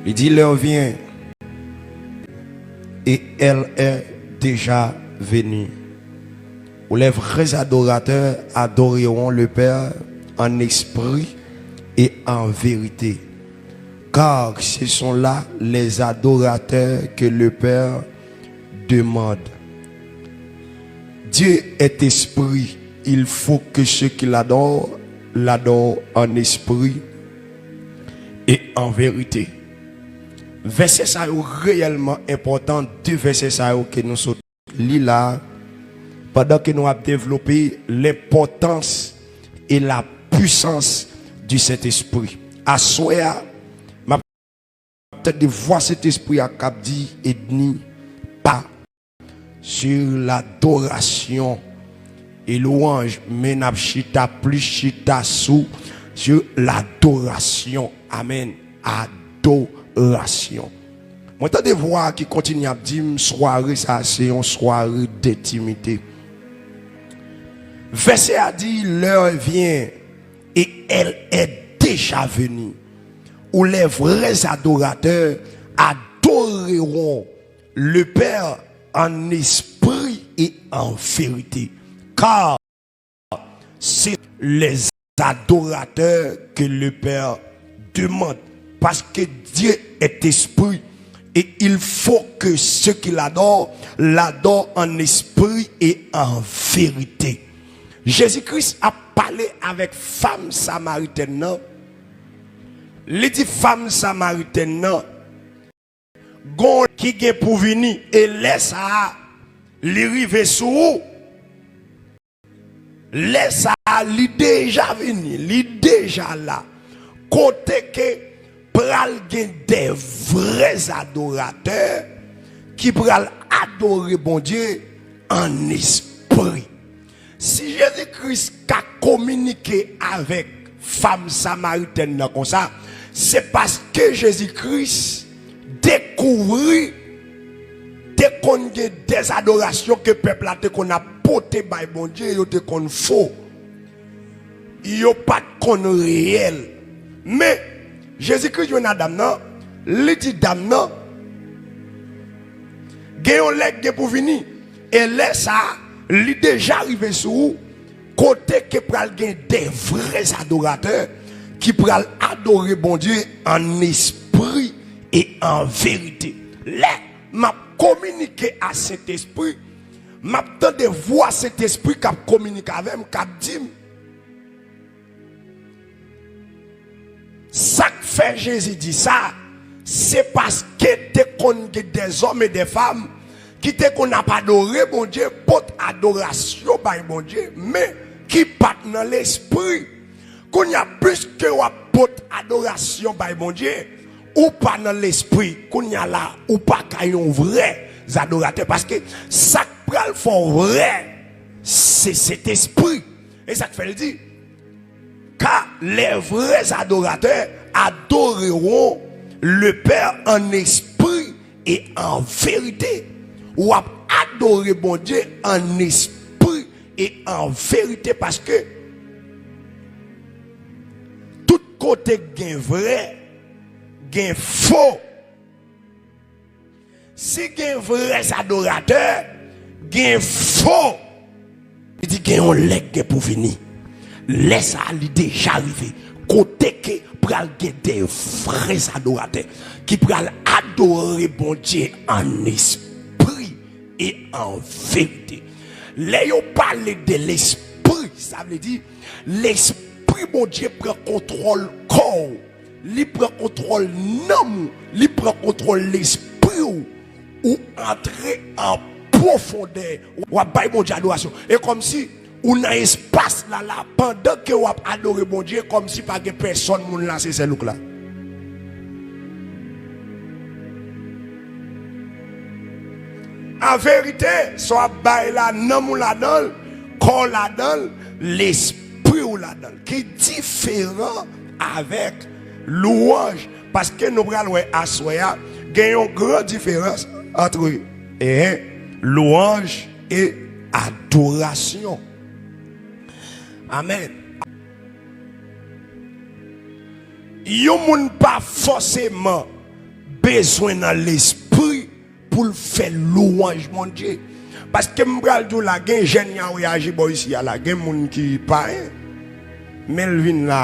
Il dit, l'heure vient, et elle est déjà venue, où les vrais adorateurs adoreront le Père en esprit et en vérité. Car ce sont là les adorateurs que le Père demande. Dieu est esprit. Il faut que ceux qui l'adorent l'adorent en esprit et en vérité. Vèsè sa yo reyèlman enpòtan, de vèsè sa yo ke nou sot li la, pandan ke nou ap devlope lenpòtans e la pwisans di Sentespri. Aswè a, m ap tande vwa Sentespri a k ap di, Edni, pa sur l'adoration et louange, men n ap chita plis chita sou, sur l'adoration. Amèn. Adorasyon. Mwen tande vwa a ki kontinye ap di m, sware sa a se yon sware dentimite. Vèsè a di, l'heure vient et elle est déjà venue, où les vrais adorateurs adoreront le Père en esprit et en vérité. Car c'est les adorateurs que le Père demande. Parce que Dieu est esprit et il faut que ceux qui l'adorent l'adorent en esprit et en vérité. Jezi Kris ap pale avèk fanm samaritèn nan. Li di fanm samaritèn nan, gon ki gen pou vini, e lè sa a, li rive sou ou. Lè sa a, li deja vini, li deja la. Kote ke pral gen de vrè adoratè ki pral adore Bondye an espri. Si Jezi Kris ka kominike avèk fanm samaritèn nan konsa, se paske Jezi Kris dekouvri te konn gen de adorasyon ke pèp la te konn ap pote bay Bondye, yo te konn fo. Yo pa t konn reyèl. Men, Jezi Kris jwenn a dam nan, li di dam nan, gen yon lè k gen pou vini. E lè sa a, li deja rive sou ou, kote ke pral gen de vrè adoratè ki pral adore Bondye an espri e an verite. Lè m ap kominike a Sentespri, m ap tande vwa Sentespri k ap kominike avè m, k ap di m, sa k fè Jezi di sa, se paske te konn gen dèzòm e dèfanm ki te konn ap adore Bondye, pot adorasyon bay Bondye, men ki pa t nan lespri. Kounye a, piske w ap pot adorasyon bay Bondye, ou pa nan lespri. Kounye a la, ou pa ka yon vrè adoratè. Paske sa k pral fè w vrè, se Sentespri. E sa k fè l di, car les vrais adorateurs adoreront le Père en esprit et en vérité. W ap adore Bondye an espri e an verite, paske tout kote k gen vrè, gen fo. Si gen vrè adoratè, gen fo. Li di gen yon lè k gen pou vini. Lè sa a, li deja rive. Kote ke pral gen de vrè adoratè ki pral adore Bondye an espri e an verite. Lè yo pale de lespri, sa vle di lespri Bondye pran kontwòl kò w, li pran kontwòl nanm ou, li pran kontwòl lespri w. Ou antre an pwofondè, w ap bay Bondye adorasyon. E kòmsi ou nan espas la, la, pandan ke w ap adore Bondye, kòmsi pa gen pèsòn, moun la se sèl ou k la. An verite, sa w ap bay la, nanm ou ladan l, kò w ladan l, lespri w ladan l, ki diferan avèk louwanj. Paske nou pral wè aswè a, gen yon gran diferans ant, eh, louwanj e adorasyon. Amèn. Yon moun pa fòseman bezwen nan lespri pou l fè louwanj Bondye. Paske m pral di w la, gen jèn Yahweh aji bò isi a la, gen moun ki payen, men l vin la,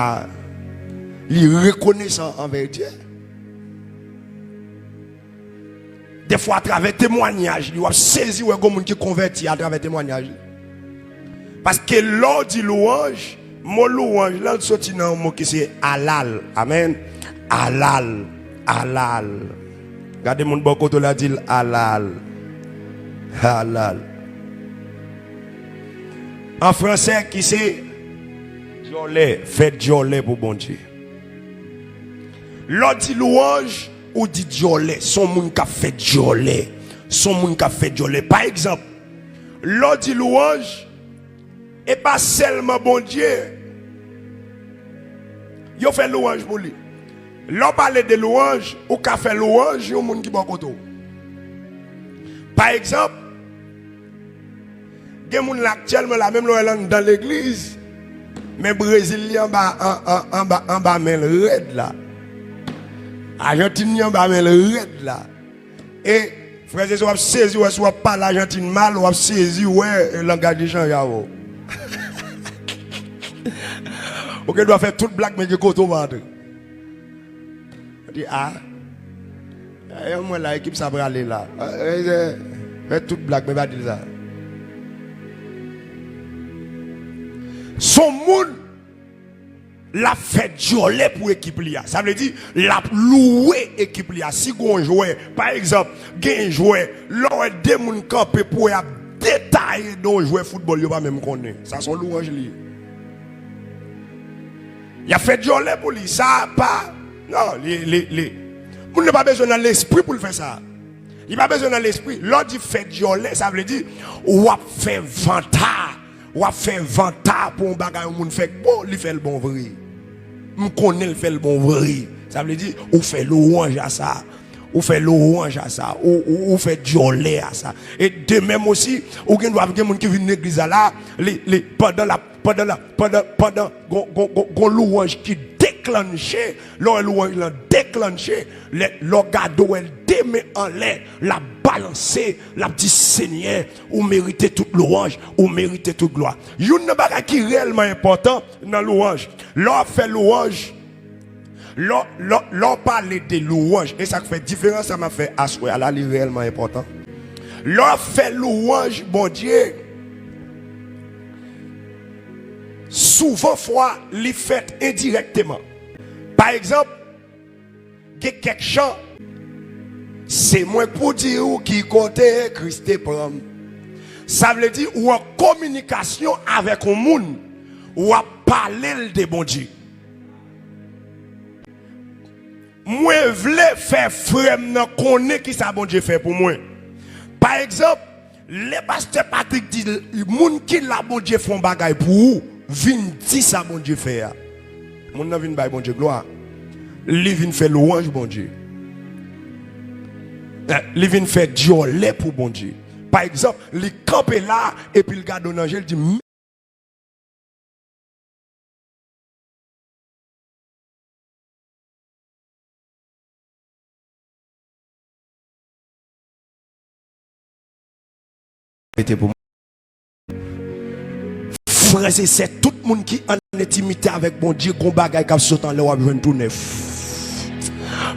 li rekonesan anvè Dye. Defwa, atravè temwanyaj li, w ap sezi wè gon moun ki konvèti atravè temwanyaj li. Paske lè w di louwanj, mo louwanj lan soti nan yon mo ki se alal. Amèn. Alal. Alal. Gade moun bò kote w la, di l alal. Alal. An fransè, ki se dyòlè, fè dyòlè pou Bondye. Lè w di louwanj, ou di dyòlè. Se yon moun k ap fè dyòlè. Se yon moun k ap fè dyòlè. Pa egzanp, lè w di louwanj, e pa sèlman Bondye yo fè louwanj pou li. Lè w pale de louwanj, ou ka fè louwanj yon moun ki bò kote w. Pa egzanp, gen moun la aktyèlman la, menm lè w wè l anndan legliz, men Brezil li anba, an, an, anba, anba men l rèd la. Ajantin li anba men l rèd la. E, frè e sè, w ap sezi, wè, si w ap pale Ajantin mal, w ap sezi, wè, e, langaj li chanje avè w. Ou gen dwa fè tout blag, men gen kote w pa antre. Ou di, a, e, mwen la, ekip sa prale la. E, e, fè tout blag, men pa di l sa. Se yon moun l ap fè dyòlè pou ekip li a. Sa vle di, l ap louwe ekip li a. Si gon jwè, pa egzanp, gen jwè, lè w wè de moun kanpe pou y ap detaye de yon jwè foutbòl yo pa menm konnen. Sa se yon louwanj li ye. Y ap fè dyòlè pou li. Sa pa Non, li, li, li. Moun nan pa bezwen nan lespri pou l fè sa. Li pa bezwen nan lespri. Lè w di fè dyòlè, sa vle di w ap fè vanta. W ap fè vanta pou yon bagay yon moun fè k bon, li fè l bon vre. M konnen l fè l bon vre. Sa vle di, ou fè lwanj a sa. Ou fè lwanj a sa. Ou, ou, ou fè dyòlè a sa. E de menm osi, ou gen dwa gen moun ki vin legliz la la, li, li, pandan l ap, pandan l ap, pandan, pandan, gon, gon, gon, gon lwanj ki deklanche, lè w wè lwanj lan deklanche, lè, lè w gade w wè l de men anlè, l ap balanse, l ap di, Senyè, ou merite tout lwanj, ou merite tout glwa. Youn nan bagay ki reyèlman enpòtan nan lwanj, lè w ap fè lwanj, lè, lè, lè w pale de lwanj, e sa k fè diferans sa m ap fè aswè a la, li reyèlman enpòtan. Lè w ap fè lwanj Bondye, souvan fwa, li fèt endirèkteman. Pa egzanp, gen kèk chan, se mwen k pou di w ki kote Kris te pran m. Sa vle di ou an kominikasyon avèk yon moun, w ap pale l de Bondye. Mwen vle fè frè m nan konnen kisa Bondye fè pou mwen. Pa egzanp, lè pastè Patrick di l, moun ki la Bondye fè yon bagay pou ou, vin di sa Bondye fè a. Moun nan vin bay Bondye glwa. Li vin fè lwanj Bondye. Eh, li vin fè dyòlè pou Bondye. Pa egzanp, li kanpe la, epi l gade w nan je, l di, Mete pou mwen. Frè e sè, tout moun ki an entimite avèk Bondye, gon bagay k ap sot anlè w ap jwenn tou nèf.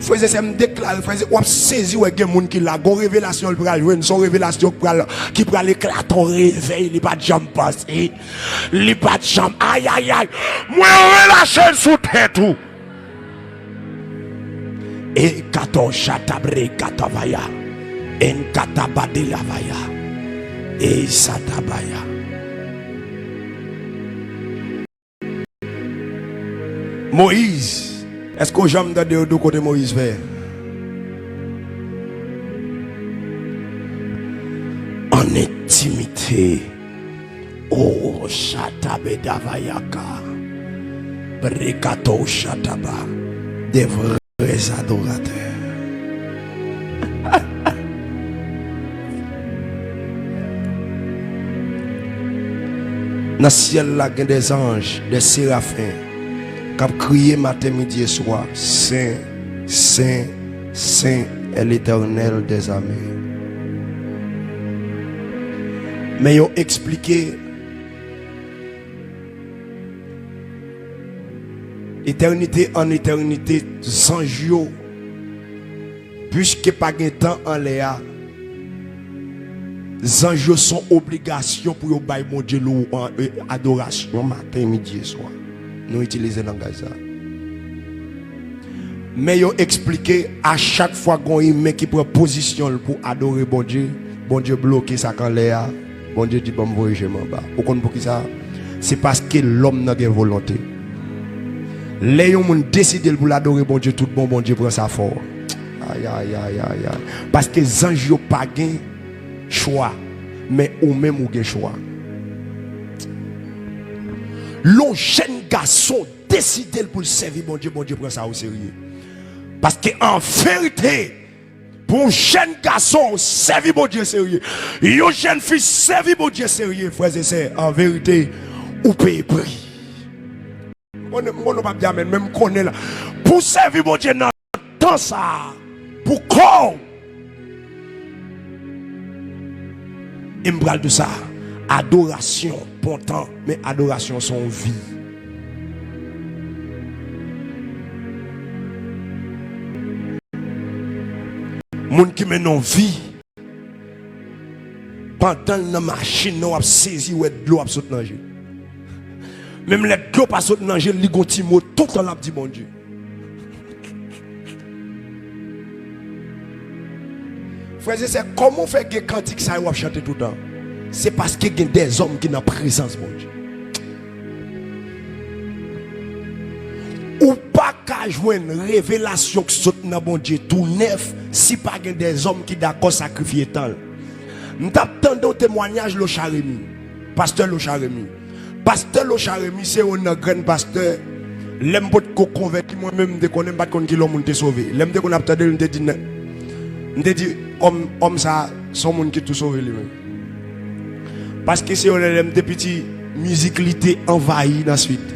Frè e sè, m deklare, frè e sè, w ap sezi wè gen moun ki la, gon revelasyon l pral jwenn, se yon revelasyon k pral, ki pral eklate yon revèy li pa t janm panse. Li pa t janm, ayayay, mwen relache l sou tèt ou. E kato shatabre katavaya. En katabade lavaya. E satabaya. Moyiz, èske w janm tande yo di w kote Moyiz fè? An entimite. Oh, Shatabedavayaka. Brekato Shataba. Des vrais adorateurs. Nan syèl la, gen des anges, des séraphins, k ap kriye maten, midi e swa, Sen, Sen, Sen est l'Éternel des armées. Men yo eksplike etènite an etènite, zanj yo, piske pa gen tan anlè a, zanj yo se yon obligasyon pou yo bay Bondye lou-, an, e, adorasyon maten, midi e swa. Nou itilize langaj sa. Men yo eksplike, a chak fwa gon imen ki pran pozisyon l pou adore Bondye, Bondye bloke sa k anlè a, Bondye di, "Ban m voye je m anba." Ou konn poukisa? Se paske lòm nan gen volonte. Lè yon moun deside l pou l adore Bondye tout bon, Bondye pran sa fò. Ay, ay, ay, ay, ay. Paske zanj yo pa gen chwa, men ou menm ou gen chwa. Lè yon jèn gason deside l pou l sèvi Bondye, Bondye pran sa oserye. Paske an verite, pou yon jèn gason sèvi Bondye serye, yon jèn fi sèvi Bondye serye, frè e sè, an verite, ou peye pri. M konnen, m konnen w p ap di amèn, men m konnen la. Pou w sèvi Bondye nan tan sa a, pou kò w. E m pral di w sa, adorasyon pran tan, men adorasyon se yon vi. Moun ki mennen yon vi, pandan l nan machin nan, w ap sezi wè dlo ap sot nan je. Menm lè dlo pa sot nan je l, li gon ti mo toutan l ap di Bondye. Frè e sè, kòman w fè gen kantik sa yo w ap chante toutan? Se paske gen dèzòm ki nan prezans Bondye. Ou pa ka jwenn revelasyon k sot nan Bondye tou nèf si pa gen dèzòm ki dakò sakrifye tan l. M t ap tande yon temwayaj Locha Remy, pastè Locha Remy. Pastè Locha Remy se youn nan grenn pastè, lè m potko konvèti mwen menm, m te konnen, m pa t konn kilè yon moun te sove. Lè m te konn ap tande l, m te di, m te di, òm, òm sa a, se yon moun ki tou sove li menm. Paske se yon lè, lè m te piti, mizik li te anvayi nan swit.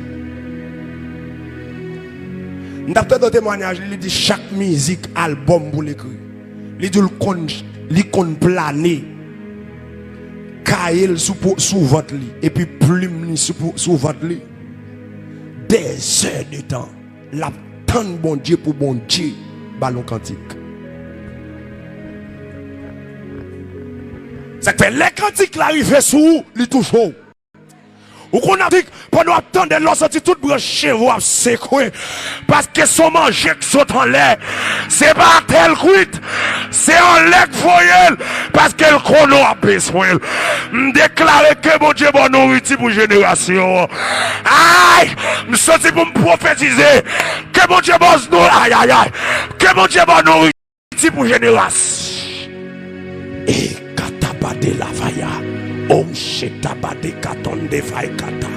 M t ap tande yon temwayaj li, li di chak mizik, albòm pou l ekri, li di l konn, li konn plane kaye l sou po-, sou vant li, epi plim li sou po-, sou vant li. Dèzè de tan, l ap tann Bondye pou Bondye ba l yon kantik. Sa k fè, lè kantik la rive sou ou, li touche w. Ou konn ap di, pandan w ap tande l, w santi tout branch cheve w ap sekwe. Paske se yon manje k sot anlè. Se pa atè l kwit. Se anlè k voye l. Paske l konnen w ap bezwen l. M deklare ke Bondye ba w nouriti pou jenerasyon an. Ay! M soti pou m pwofetize. Ke Bondye ba w nou, ay, ay, ay. Ke Bondye ba w nouriti pou jeneras. E kataba de lavaya. Om shetaba de katon de vai kata.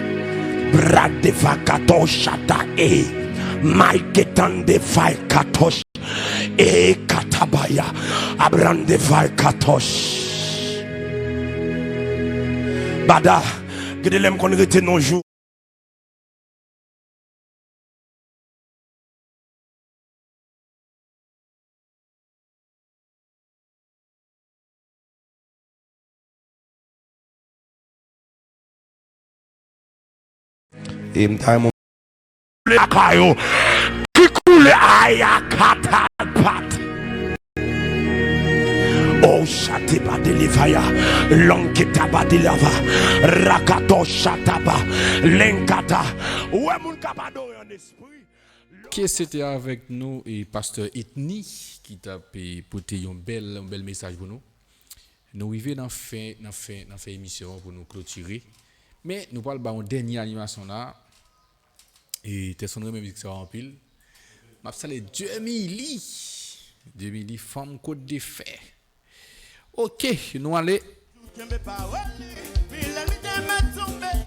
Brad de vakato shata e. Maiketan de vai katosh. E katabaya. Abran de vai katosh. Bada. Gade lè m konn rete nan jou. E m ta renmen lakay yo. Ki koulè aya katapat. Oh, chate ba de levaya, long ke taba de lava, rakato chataba, lengata. Ou wè moun k ap adore an espri. Ke se te avèk nou e pastè Etni ki t ap, e, pote yon bèl, yon bèl mesaj pou nou. Nou rive nan fen, nan fen, nan fen emisyon an pou nou klotire. Men nou pral ba yon dènye animasyon la. E Tèson renmen mizik sa anpil. M ap salye Djemili. Djemili, fanm kot de fè. Ok, nou ale.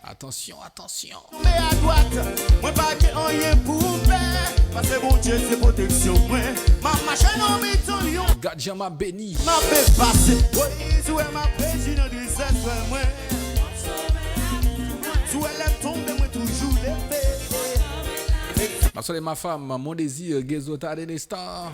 Atansyon, atansyon. Mwen pa gen anyen pou m pè, paske Bondye se pwoteksyon mwen. M ap mache nan mitan lyon. Gad jan m ap beni. M ap efase. Woy, si w wè m ap reji nan trisès, frè mwen. Si w wè lè m tonbe, mwen toujou leve. M ap salye ma femme, mon désir, Gezo Tade Nestor.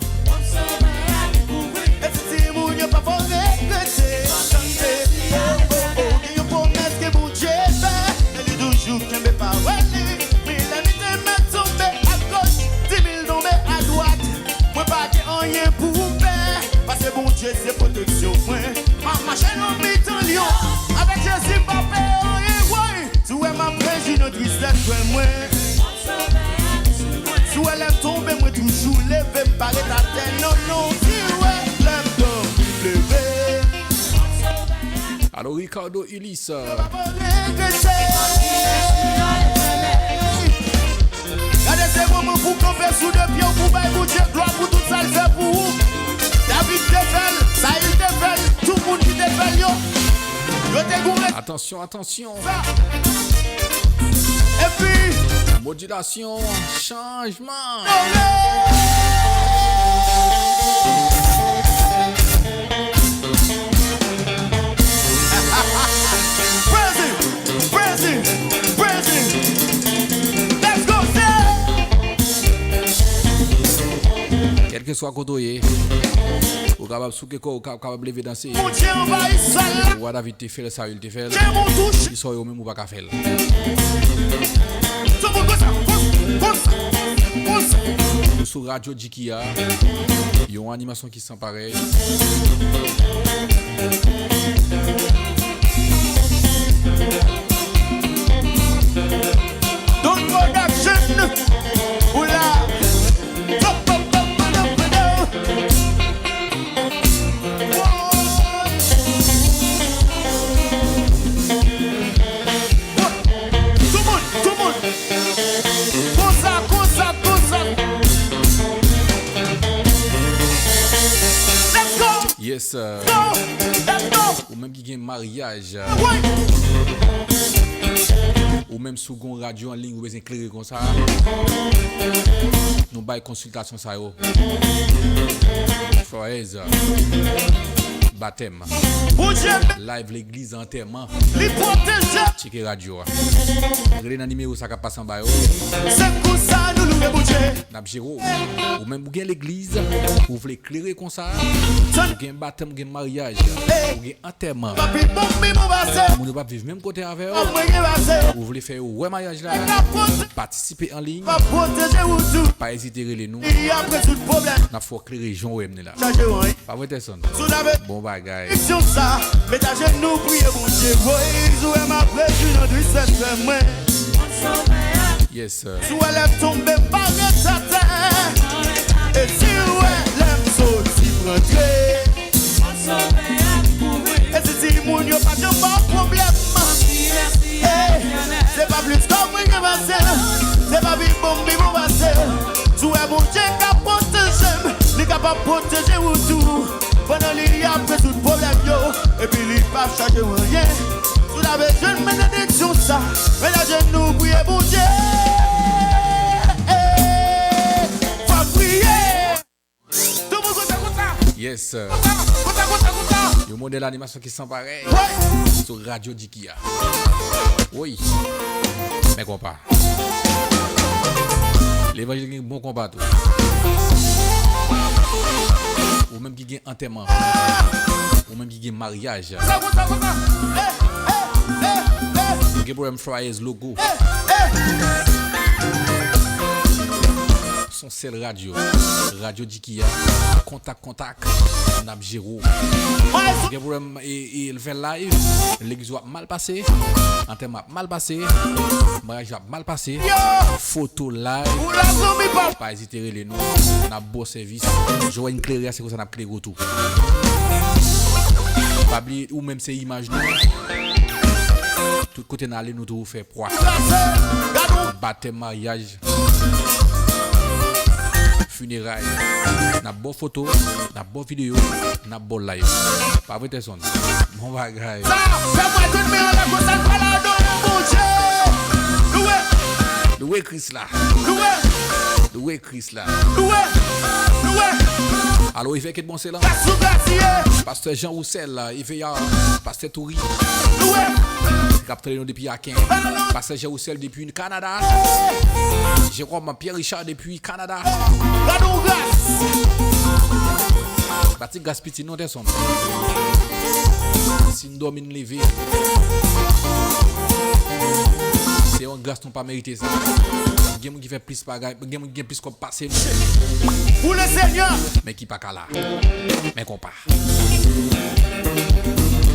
E si timoun yo pa fò regrete. Tande, oh, oh, oh, gen yon pwomès ke Bondye fè, men li toujou kenbe pawòl li. Mil ènmi te mèt tonbe agoch, di mil tonbe adwat. Mwen pa gen anyen pou m pè, paske Bondye se pwoteksyon mwen. M ap mache nan mitan lyon, avèk Jezi m pa pè anyen, woy. Si w wè m ap reji nan tristès, frè mwen. Si w wè lè m tonbe, mwen toujou leve, m pa ret atè, non, non. Si w wè lè m dòmi, m leve. Alo, Ricardo Ulysse. Gade, se moman pou kanpe sou de pye w, pou bay Bondye glwa pou tout sa l fè pou ou. David te fè l, Sayil te fè l, tout moun ki te fè l yo, yo te goure. Atansyon, atansyon. Epi, modilasyon, chanjman. Praise him, praise him, praise him. Let's go, say. Kèlkeswa kote w ye, ou kapab souke kò w, ou ka-, kapab leve danse. Bondye anvayi sal la. Wa David te fè l, Sayil te fè l. Kisa w yo menm ou pa ka fè l. Tout moun konsa, konsa, konsa, konsa. Nou sou Radyo Jiki a. Yon animasyon ki san parèy. Don Production, ou la. Tout moun, tout moun. Konsa, konsa, konsa. Ou menm ki gen maryaj, ou menm si w gen yon radyo an liy ou bezwen klere konsa, nou bay konsiltasyon sa yo. Florez, batèm, live legliz, antèman. Tcheke radyo a. Rele nan nimewo sa k ap pase anba yo. N ap jere w. Ou menm ou gen legliz, ou vle klere konsa, ou gen batèm, ou gen maryaj, ou gen antèman, moun yo p ap viv menm kote avè w, ou vle fè yo wè maryaj la, patisipe an liy, pa ezite rele nou, n ap fè w klere jan w wè m ni la. Pa vre, Tèsonn? Bon bagay. Yes, sir. Si w wè lè m tonbe, m pa ret atè. E si w wè lè m soti, m rantre. E si timoun yo pa janm ba w pwoblèm. Ey, se pa plis kòb mwen gen pase l. Se pa pi bon m pi bon pase l. Si w wè Bondye ka pwoteje m, li kapab pwoteje ou tou. Pandan li ap rezoud pwoblèm yo, epi li p ap chaje w anyen. Si w ta bezwen benediksyon sa, men ajenou priye Bondye. Fò priye. Tout moun kontan konsa. Yes, sir. Konsa, konsa, konsa, konsa. Yon modèl animasyon ki san parèy. Wi. Sou Radyo Diki a. Wi. Men konpa. Levanjil gen bon konpa tou. Ou menm ki gen antèman. Ou menm ki gen maryaj. Konsa, konsa, konsa. Eh, eh, eh, eh. Ou gen pwoblèm Florez logo. Eh, eh. Son sèl radyo. Radyo Diki a. Kontak, kontak. N ap jere w. Ou gen pwoblèm e, e l fè live. Legliz w ap mal pase. Antèman ap mal pase. Maryaj w ap mal pase. Foto live. Pa ezite rele nou. N ap ba w sèvis. Jan w wè n klere a, se konsa n ap klere w tou. Pa bliye, ou menm se imaj nou. Tout kote n ale, nou toujou fè pwa. Batèm, maryaj, fineray. N ap ba w foto, n ap ba w videyo, n ap ba w live. Pa vre, Tèsonn? Bon bagay. Sa, fè mwen tout men anlè konsa, n pral adore Bondye. Louwe. Louwe Kris la. Louwe. Louwe Kris la. Louwe. Louwe. Alo, Evèk Edmond Celan. Gras sou gras ye. Pastè Jean Roussel, Evèk, pastè Touri. Louwe. K ap tande nou depi Aken. Pastè Jean Roussel depi Kanada. Jérôme Pierre Richard depi Kanada. Gad yon gras. Bati gras piti non, Tèsonn. Si n dòmi, n leve. Se yon gras nou pa merite sa. Gen moun ki fè plis bagay, gen moun ki gen plis kòb pase nou. Pou le Senyè. Men ki pa ka la. Men konpa.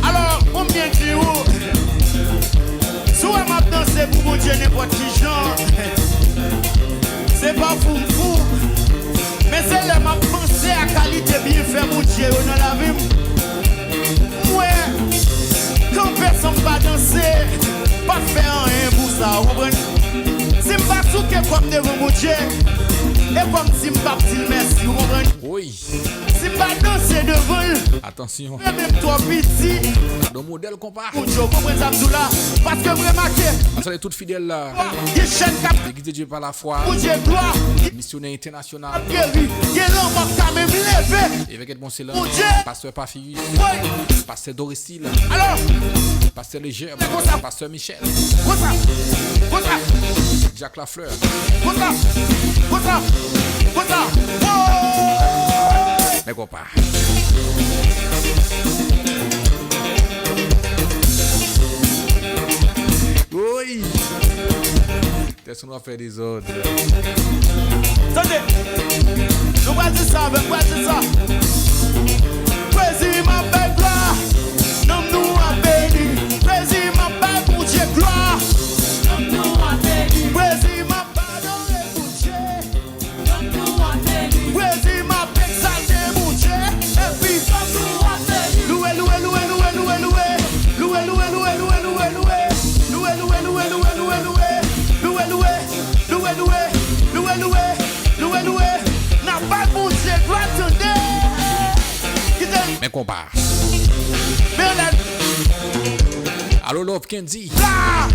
Alò, pou m byen di ou, si w wè m ap danse pou Bondye nenpòt ki jan, se pa fou m fou, men se lè m ap panse a kalite byenfè Bondye yo nan lavi m, m wè kanpe san m pa danse p ap fè anyen pou sa, ou konprann? Si m pa souke kò m devan Bondye, e kòm si m p ap di l mèsi, ou konprann? Woy! Si m pa danse devan l, atansyon, e menm twò piti. Gad yon modèl konpa. Moun yo konprann sa m di w la, paske m remake. Mwen salye tout fidèl la. Gen chèn k ap L'église de Dieu par la foi. Bondye glwa. Misyonè entènasyonal. Ap geri. Gen lanmò k ka menm leve. Evèk Edmond Celan. Bondye. Pastè Papyrus. Woy. Pastè Doris Pastè Leger, Pastè Michel, Jack Lafleur. Nèg konpa. Woy! Tèsonn w ap fè dezòd. Tande! Nou pral di sa avè m, pral di sa. Prezi m ap bay glwa, nanm nou ap beni. Prezi m ap bay Bondye glwa, nanm nou ap beni. Prezi m ap adore Bondye, nanm nou ap beni. Prezi m ap egzalte Bondye, epi nanm nou ap beni. Louwe, louwe, louwe. Louwe, louwe, louwe, louwe. Louwe, louwe, louwe, louwe. Louwe, louwe, louwe, louwe. N ap bay Bondye glwa, tande. Kite Men konpa. Men anlè. Alo Love Candy. La!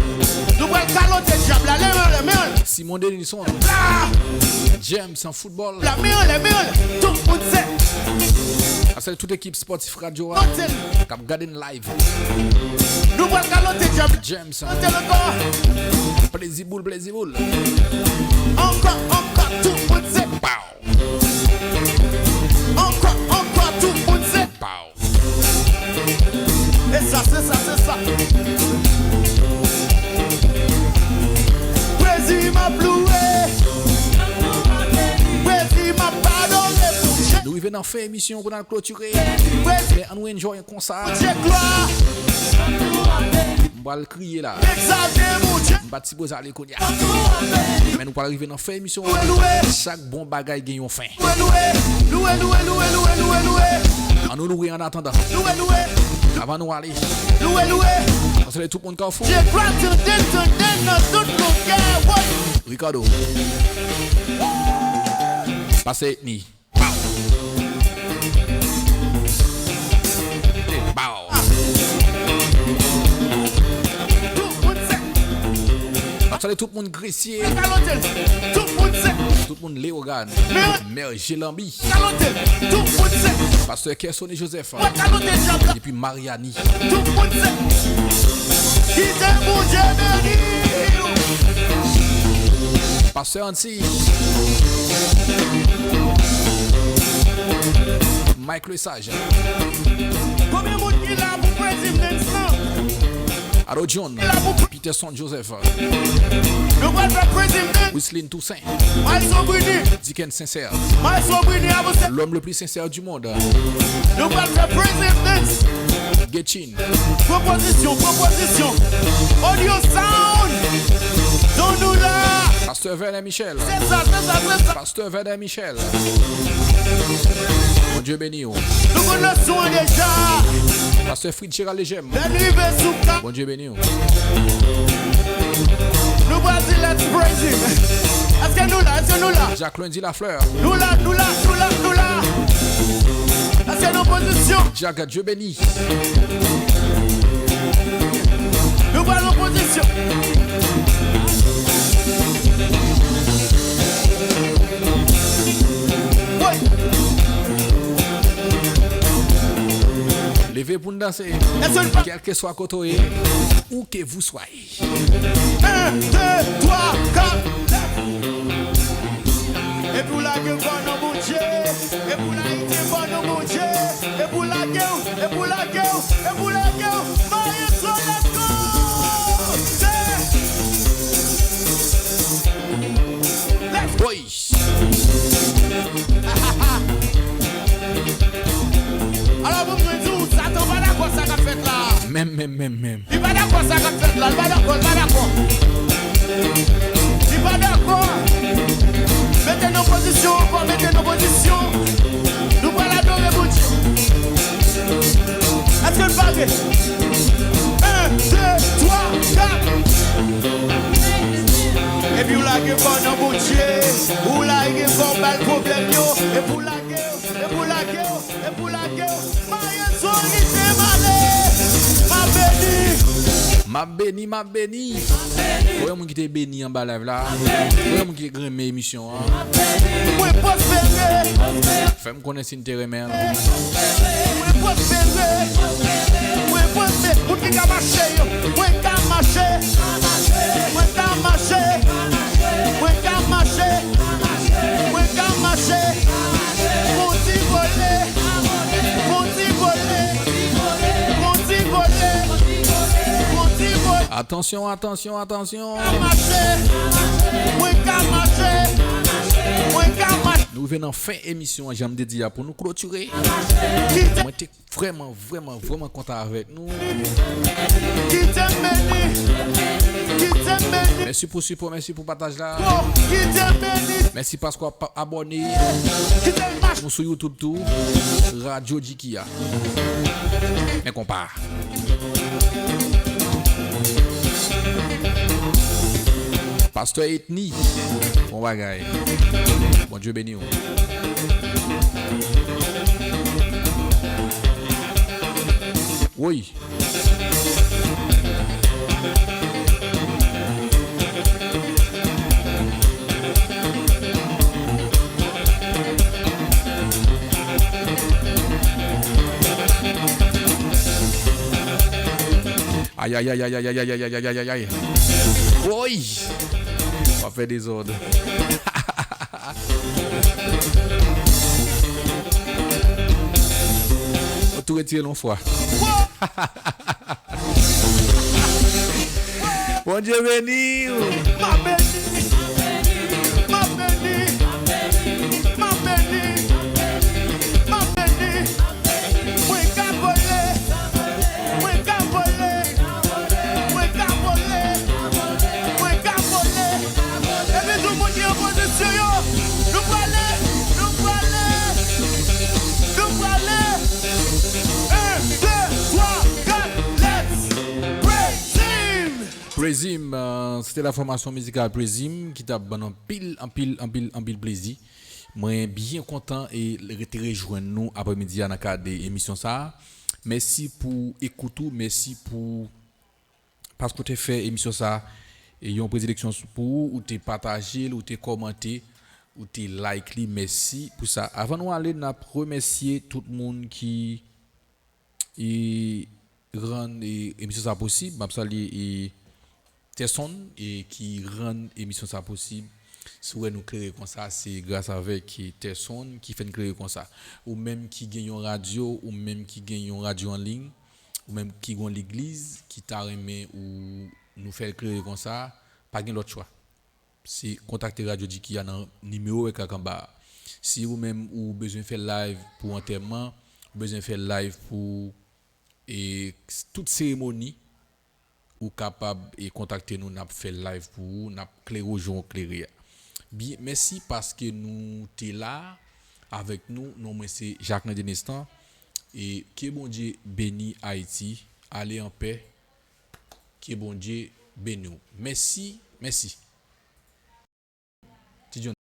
Nou pral kalote dyab la. Leve anlè, men anlè. Simon Denison. La! James an foutbòl. La, men anlè, men anlè. Tout moun se. Sa se tout ekip spòtif radyo a. Note l. K ap gade n live. Nou pral kalote dyab. James. Note l ankò. Plezi boul, plezi boul. Ankò, ankò, tout moun se. Pow! Ankò, ankò, tout moun se. Pow! E sa, se sa, se sa. Prezi m ap louwe. Prezi m ap adore Bondye. Nou rive nan fen emisyon pou n al klotire. Prezi Men ann nou enjoy konsa. Bondye glwa. M pral kriye la. Egzalte Bondye. M pa t sipoze ale kounye a. Men nou pral rive nan fen emisyon an. Louwe, louwe. Chak bon bagay gen yon fen. Louwe, louwe, louwe. Ann nou louwe an atandan. Louwe, louwe. Avan nou ale. Louwe, louwe. Ann salye tout moun Kafou. Bondye glwa, tande, tande nan tout longè, woy. Ricardo. Pastè Etni. Pow! Pow! Tout moun se. N ap salye tout moun Gresye. Kalote l. Tout moun se. Tout moun Leyogàn. Men. Mè Jelanbi. Kalote l. Tout moun se. Pastè Kersony Joseph. Mwen kalote dyab la. Depi Maryani. Tout moun se. Kite Bondye beni w. Pastè Anti. Mike Lesage. Konbyen moun ki la pou Praise Him Dance lan? Alo John. Ki la pou Peterson Joseph. Nou pral fè Praise Him Dance. Wislin Toussaint. Maestro Brini. Dickens Sincère. Maestro Brini, avanse. L'homme le plus sincère du monde. Nou pral fè Praise Him Dance. Getchin. Pwopozisyon, pwopozisyon. Audio sound. Don nou la. Pastè Vernon Michel. Se sa, se sa, se sa. Pastè Vernon Michel. Bondye beni w. Nou konn nan son an deja. Pastè Fritz Gérald Lejeune. Lè n rive sou ka. Bondye beni w. Nou pral di let's praise him. Èske nou la? Èske nou la? Jacqueline Dilafleur. Nou la, nou la, nou la, nou la. Èske nou an pozisyon? Jaga Dieu béni. Nou pral an pozisyon. Woy. Leve pou n danse. Èske nou pa Kèlkeswa kote w ye, où que vous soyez. Un, deux, trois, quatre. Epi w lage kò nan Bondye. Epi w lage kò nan Bondye. Epi w lage w. Epi w lage w. Epi w lage w. Maestro, let's go. Let's go. Alò, pou mwen di w, Satan pa dakò sa k ap fèt la. Menm, menm, menm, menm. Li pa dakò sa k ap fèt la, li pa dakò, li pa dakò. Li pa dakò. Mete n an pozisyon ankò, mete n an pozisyon. Nou pral adore Bondye. Èske n pare? Un, deux, trois, quatre. Epi w lage kò w nan Bondye. Ou lage kò w bay pwoblèm yo. Epi w lage yo, epi w lage yo, epi w lage yo. Maestro, kite m ale. M ap beni. M ap beni, m ap beni. Konbyen moun ki te beni anba live la? Konbyen moun ki te renmen emisyon an? Mwen pwospere. Fè m konnen si n te renmen l. Mwen pwospere. Mwen pwospere. Moun ki ka mache yo. Mwen ka mache. Mwen ka mache. Mwen ka mache. Mwen ka mache. Kondi vole. Kondi vole. Kondi vole. Kondi vole. Atansyon, atansyon, atansyon. Ka mache. Mwen ka mache. Mwen ka mache. Nou rive nan fen emisyon an, jan m te di a, pou nou klotire. Kite. Mwen te vrèman, vrèman, vrèman kontan avèk nou. Kite m beni. Kite m beni. Mèsi pou sipò, mèsi pou pataj la. Oh, kite m beni. Mèsi paske w ap abòne. Kite m mache. Nou sou YouTube tou. Radyo Djiki a. Men konpa. Pastè Etni, bon bagay. Bondye beni w. Woy. Ay, ay, ay, ay, ay, ay, ay, ay, ay, ay, ay, ay, ay. Woy! W ap fè dezòd. Ou tou retire l yon fwa. Bondye beni w. M ap beni, m ap beni, m ap beni, m ap beni, m ap beni. Mwen ka vole, mwen ka vole, mwen ka vole, mwen ka vole. Epi tout moun ki an pozisyon yo, nou prale, nou prale, nou prale. En, de, twa, kat, let's praise him! Praise him, euh, se te la fòmasyon mizikal Praise him ki t ap ban n anpil, anpil, anpil, anpil plezi. Mwen byen kontan e rete rejwenn nou aprèmidi a nan kad de emisyon sa a. Mèsi pou ekout ou, mèsi pou paske w te fè emisyon sa a, e yon predileksyon pou ou, ou te pataje l, ou te kòmante, ou te like li. Mèsi pou sa. Avan nou ale, n ap remèsye tout moun ki, e, rann, e, emisyon sa posib. M ap salye, e, Terson, e, ki rann emisyon sa posib. Si w wè nou klere konsa, se gras avèk, e, Terson ki fè n klere konsa. Ou menm ki gen yon radyo, ou menm ki gen yon radyo an liy, ou menm ki gen yon legliz ki ta renmen ou nou fè l klere konsa, pa gen lòt chwa. Se kontakte Radyo Diki a nan nimewo w wè k ak anba a. Si ou menm ou bezwen fè live pou antèman, ou bezwen fè live pou, e, tout seremoni, ou kapab, e, kontakte nou, n ap fè live pou ou, n ap klere w jan w klere a. Byen, mèsi paske nou te la avèk nou. Non mwen se Jacquelin Denestan. E ke Bondye beni Ayiti. Ale an pè. Ke Bondye beni w. Mèsi, mèsi. Ti John.